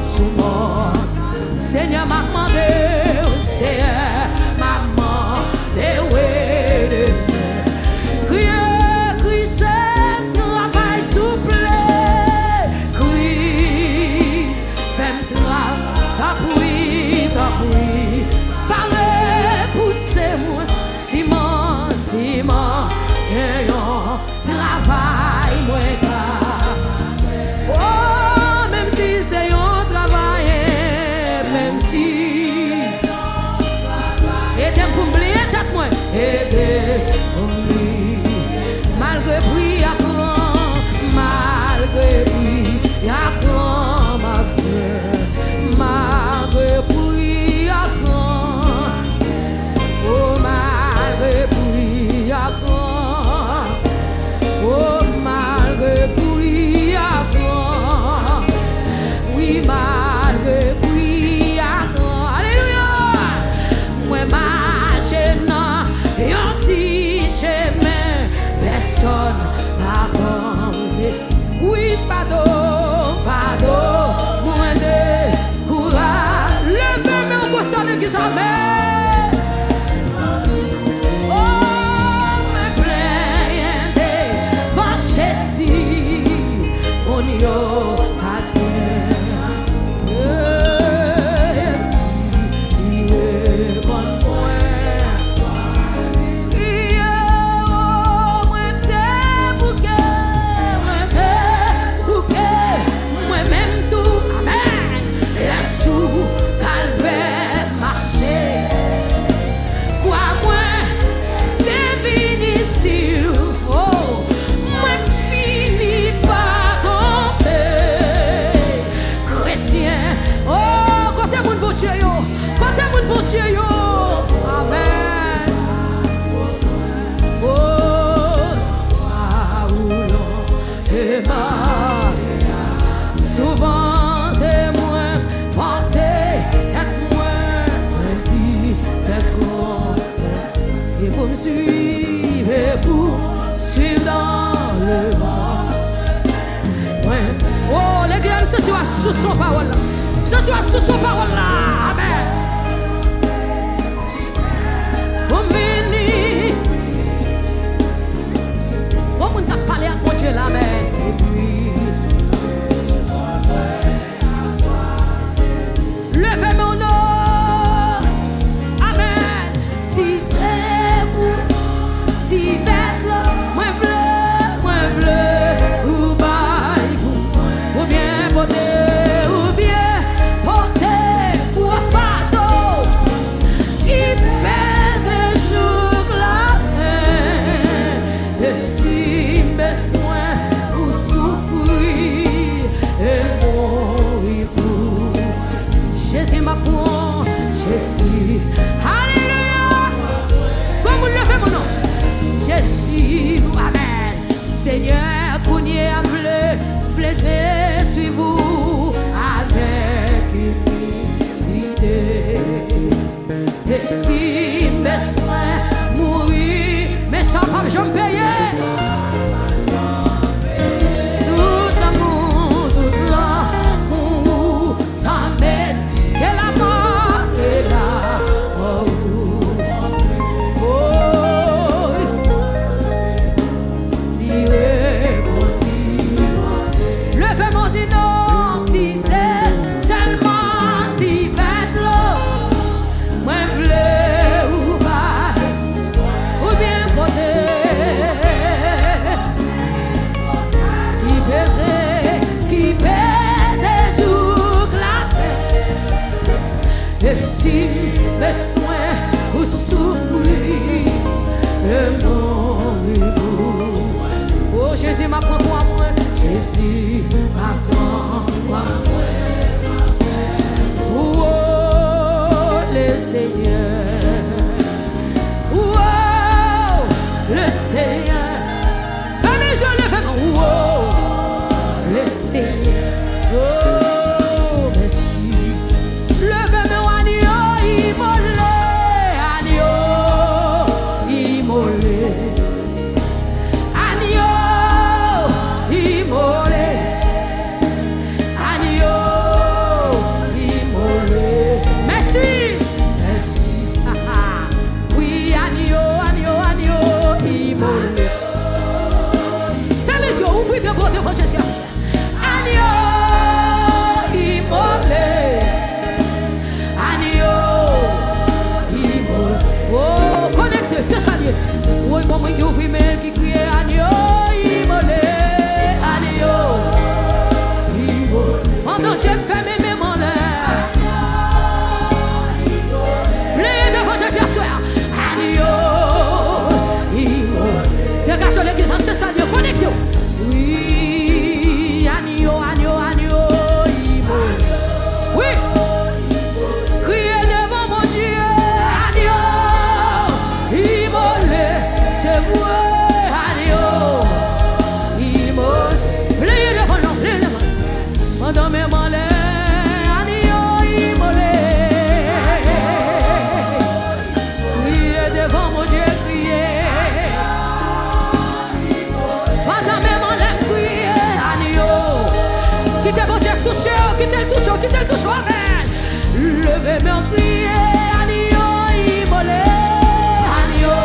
sou mòn. Senyè, m ap mande w, Senyè, m ap mande w ede m, Senyè. Kriye, Kris fè m travay, souple. Kris fè m travay, tanpri, tanpri. Pale Sou son pawòl la. M santi w ap sou son pawòl la. Amèn. Pou m vini. Bon moun k ap pale ak Bondye la, men. Epi. Leve men w non. Amèn. Si se pou ti vèt la, mwen vle, mwen vle ou bay pou mwen. Oubyen pote, oubyen pote gwo fado ki peze jouk lafen. E si m bezwen ou soufri e mouri pou Jezi m ap pran, Jezi. Alelouya! Gwo moun leve men w non. Jezi, amèn. Senyè, kounye a m vle, vle, vle swiv ou avèk imilite. E si m bezwen mouri, mechan p ap janm peye. Tout lanmou, tout lanmou, san mezi, ke lanmò, ke lanmò. Oh. Li reponn, li mande. Leve men w di non, si se sèlman ti vèt la, mwen vle ou bay, oubyen pote ki peze, ki peze jouk lafen. E si m bezwen ou soufri e mouri pou mwen. O Jezi, m ap pran kwa mwen. Jezi, m ap pran kwa mwen. O, Lesenyè. O, Lesenyè. Fèmen je w, leve men w. O, Lesenyè. O, mèsi. Leve men w, anyo imole, anyo imole. Anyo imole. Anyo imole. Mèsi. Mèsi. Wi, anyo, anyo, anyo imole. Fèmen je w, ouvri de bra w devan Jezi aswè. Anyo imole. Anyo imole. O, konekte, se sa l ye. Woy, gon moun ki ouvri men l, ki kriye, anyo imole. Anyo imole. Pandan je m fèmen, men m anlè. Plenyen devan Jezi aswè a. Anyo imole. Degaje w legliz la, se sa l ye, konekte w. Wi, anyo, anyo, anyo imole. Wi. Kriye devan Bondye, anyo imole. Se vre, anyo imole. Plenyen devan l non, plenyen devan l. Pandan men m anlè, anyo imole. Kriye devan Bondye, kriye. Pandan men m anlè, m kriye, anyo. Kite Bondye touche w, kite l touche w, kite l touche w, amèn. Leve men w, kriye, anyo imole, anyo.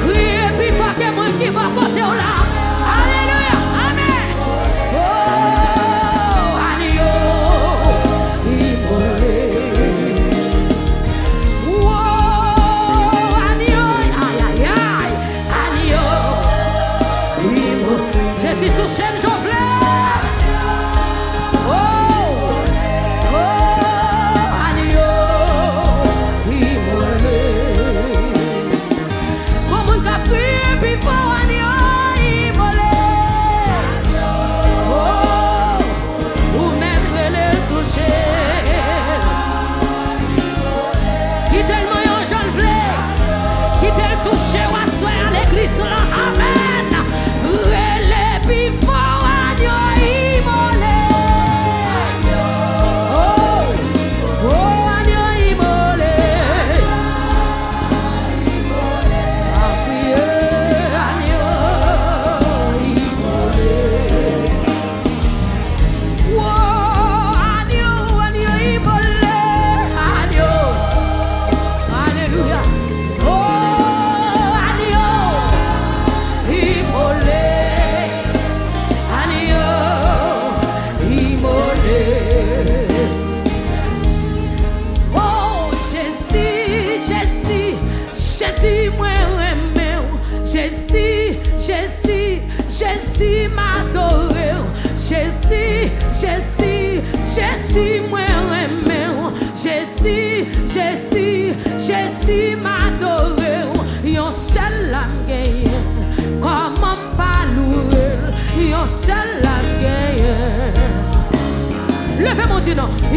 Kriye pi fò ke moun ki bò kote w la. Alelouya. Amèn. O, anyo imole. O, anyo, ay, ay, ay. Anyo imole. Jezi touche m, Jovlè. O, o, anyo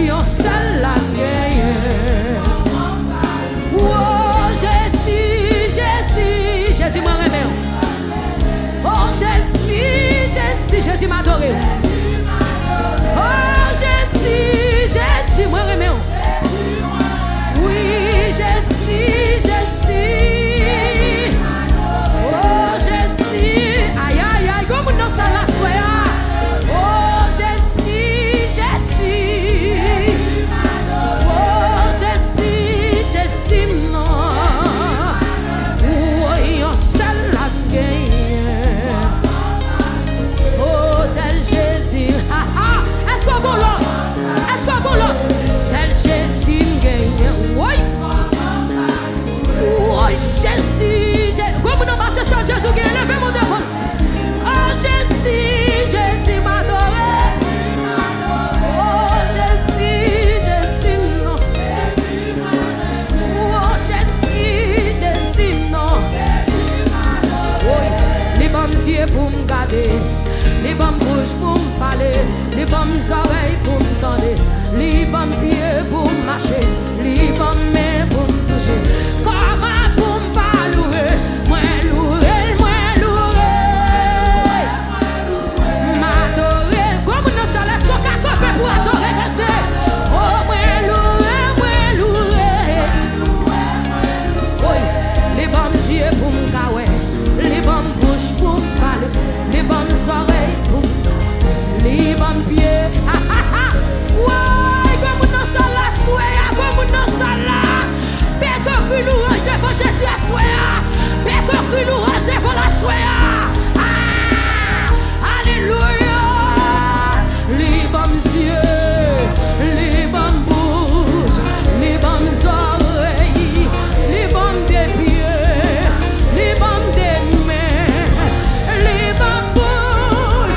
Yon sèl la m genyen. O Jezi, Jezi, Jezi, mwen renmen w. O Jezi, Jezi, Jezi, m adore w. O Jezi, Jezi, mwen renmen w. Wi, Jezi, Jezi. O Jezi, ayayay, gwo moun nan sal la swè a. O Jezi, Jezi. O Jezi, Jezi m nan. Woy, yon sèl la m genyen. O, sèl Jezi. Ha, ha. Èske w gon lòt? Èske w gon lòt? Sèl Jezi m genyen. Woy. Woy, Jezi, Je-, gwo moun anba se sèl Jezi w genyen. Leve men w devan l. O Jezi, Jezi m adore. O Jezi, Jezi m nan. O Jezi, Jezi m nan. Woy, li ban m zye pou m gade. Li ban m bouch pou m pale. Li ban m zòrèy pou m tande. Li ban m pye pou m mache. Li ban m men pou m touche. Kòman pou m pa louwe? Mwen louwe l, mwen louwe l. M adore l. Gwo moun nan sal, èske w ka kanpe pou adore Bondye? O, mwen louwe, mwen louwe. Woy, li ban m zye pou m ka wè. Li ban m bouch pou m pale. Li ban m zòrèy pou m tande. Li ban m pye. Ha, ha, ha. Woy, gwo moun nan sal la swè a, gwo moun nan sal la. Pete yon kri louwanj devan Jezi aswè a. Pete yon kri louwanj devan l aswè a. Ah! Alelouya! Li ban m zye, li ban m bouch, li ban m zòrèy, li ban m de pye, li ban m de men, li ban m bouch,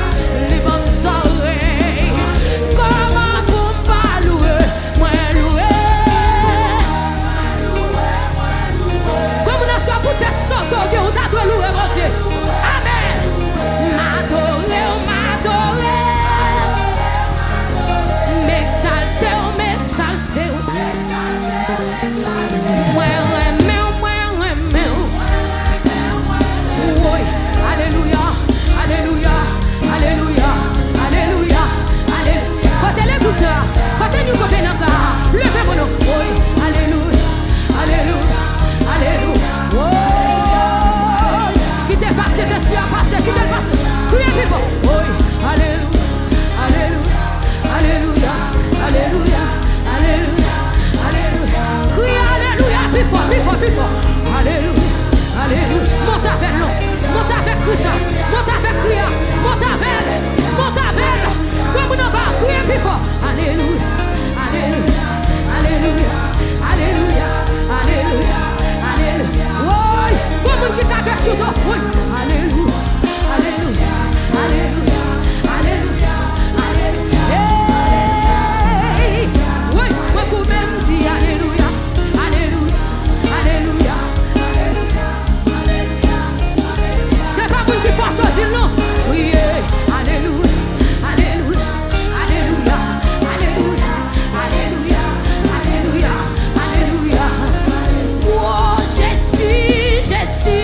li ban m zòrèy. Kòman pou m pa louwe? Mwen louwe. Gwo moun nan sal, poutèt sante w gen, ou ta dwe louwe Bondye. Amèn. M adore w, m adore w. M egzalte w, m egzalte w. Mwen renmen w, mwen renmen w. Woy, alelouya, alelouya, alelouya, alelouya, alelouya. Kote legliz la? Kote nou kote nan ka? Leve men nou. Woy, alelouya, alelouya, alelouya. Woy, kite vag Sentespri a pase, kite l pase. Kriye pi fò. Woy, alelouya, alelouya. Alelouya, alelouya, alelouya, alelouya. Kriye alelouya pi fò, pi fò, pi fò. Alelouya, alelouya. Monte avè l non. Monte avèk kri sa. Monte avèk kri a. Monte avè l. Monte avè l. Gwo moun anba, kriye pi fò. Alelouya, alelouya, alelouya, alelouya, alelouya, alelouya. Woy, gwo moun ki ka gen sou do. Woy, alelouya. Alelouya, alelouya, alelouya, alelouya. Hey! Wi, mwen kou menm di alelouya, alelouya, alelouya, alelouya, alelouya. Se pa moun ki fòse w di l non. Kriye, alelouya, alelouya, alelouya, alelouya, alelouya, alelouya, alelouya. Oh, Jezi, Jezi.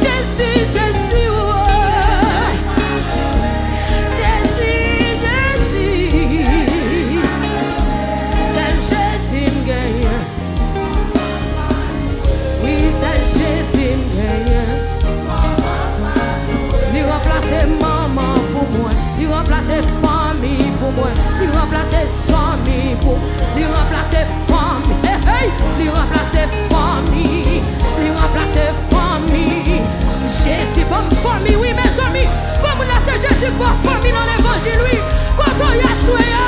Jezi, Jezi, woy. Jezi, Jezi. Sèl Jezi m genyen. Wi, sèl Jezi m genyen. Li ranplase manman pou mwen. Li ranplase fanmi pou mwen. Li ranplase zanmi pou. Li ranplase fanmi. Hey, hey. Li ranplase fanmi. Li ranplase fanmi. Jezi ban m fanmi, wi, mezanmi. Gwo moun nan se Jezi k ba w fanmi nan levanjil, wi. Kote w ye aswè a?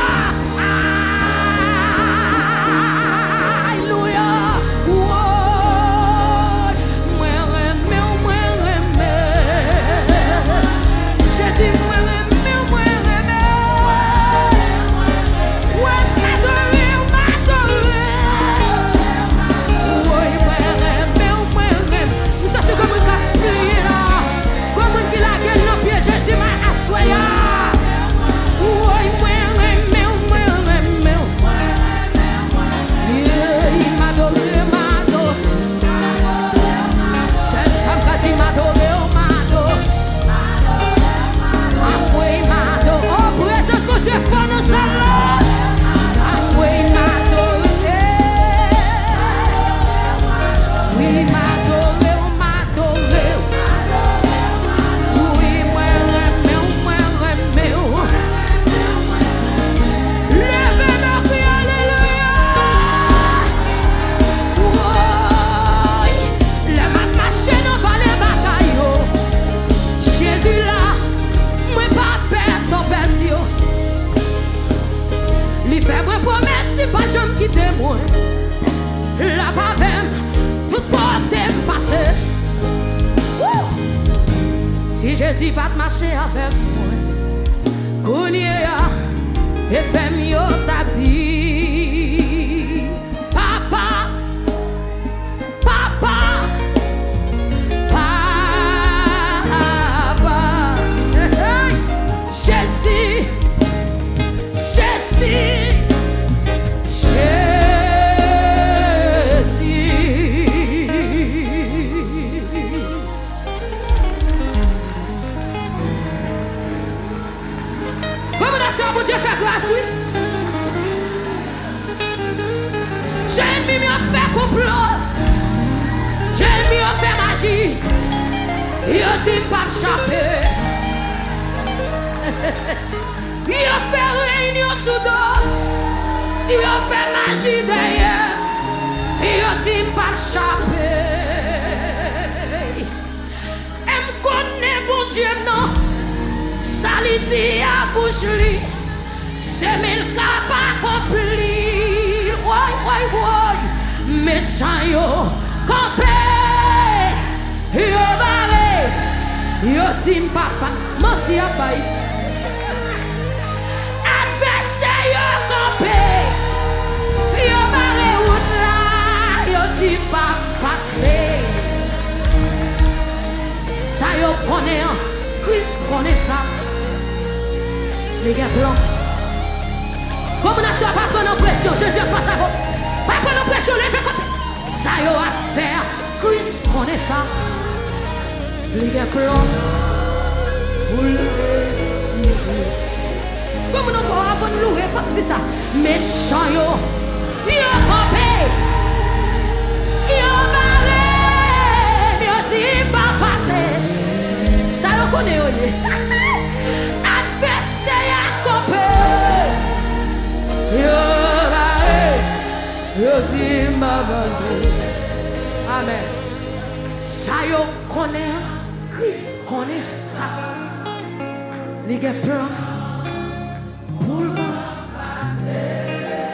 Alelouya. Woy. Mwen renmen w, mwen renmen. Jezi, mwen renmen w, mwen renmen. Woy, m adore w, m adore w. Woy, mwen renmen w, mwen renmen. M santi gwo moun k ap kriye la. Gwo moun ki la Jezi pa t mache avèk mwen. Kounye a, F M yo t ap di, Papa, Papa, Papa, hey, hey, Jezi, Jezi, Jezi. Kòmandan, Bondye fè gras, wi. Jan ènmi m yo fè konplo, jan ènmi yo fè maji, yo di m p ap chape. Yo fè reyinyon sou do, yo fè maji dèyè, yo di m p ap chape. E m konnen Bondye m nan, sa li di ak bouch li, se men l k ap akonpli l. Woy, woy, woy, mechan yo kanpe, yo bare, yo di m papa, manti y ap bay. Advèsè yo kanpe, yo bare wout la, yo di m p ap pase. Sa yo konnen an, Kris konnen sa. Li gen plan. Kòmandan, pa pran nan presyon, Jezi ap pase avè w. Pa pran nan presyon, leve kanpe. Sa yo ap fè a, Kris konnen sa. Li gen plan pou l rive. Kòmandan, ankò, avan n louwe, pa di sa. Mechan yo, yo kanpe, yo bare m, yo di m p ap pase. Sa yo konnen yo ye. Advèsè a kanpe, yo bare, yo di m p ap pase. Amèn. Sa yo konnen an, Kris konnen sa. Li gen plan pou l.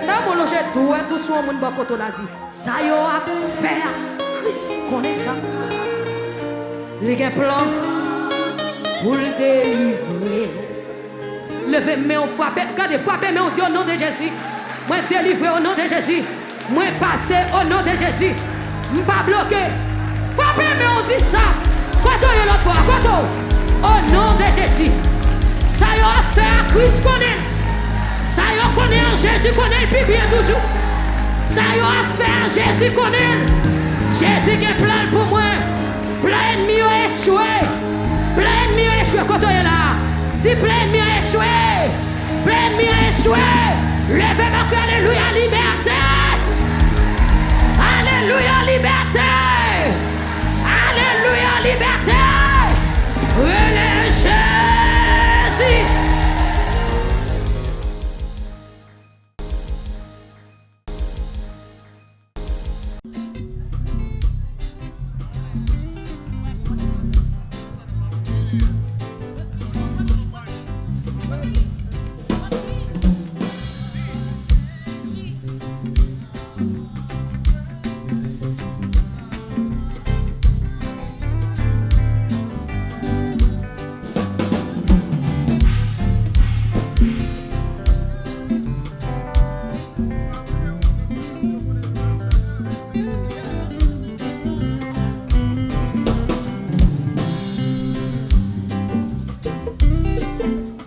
Nan mwen lonje dwèt ou sou yon moun bò kote w la, di, sa yo ap fè a, Kris konnen sa. Li gen plan pou l delivre. Leve men w, frape, gade, frape men w, di, o non de Jezi, mwen delivre o non de Jezi. Mwen pase o non de Jezi. M pa bloke. Frape men w, di sa. Kote w ye lòt bò a? Kote w? O non de Jezi. Sa yo ap fè a, Kris konnen l. Sa yo konnen an, Jezi konnen l pi byen toujou. Sa yo ap fè a, Jezi konnen l. Jezi gen plan l pou mwen. Plan ènmi yo echwe. Plan ènmi yo echwe. Kote w ye la a? Di, plan ènmi yo echwe. Plan ènmi an echwe. Leve men w, kri alelouya, libète. Alelouya, libète. Alelouya, libète. Rele Jezi.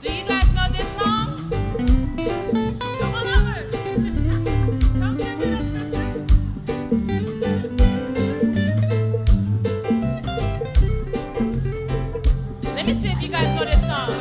Do you guys know this song? Come on over. Come check it out, sister. Let me see if you guys know this song.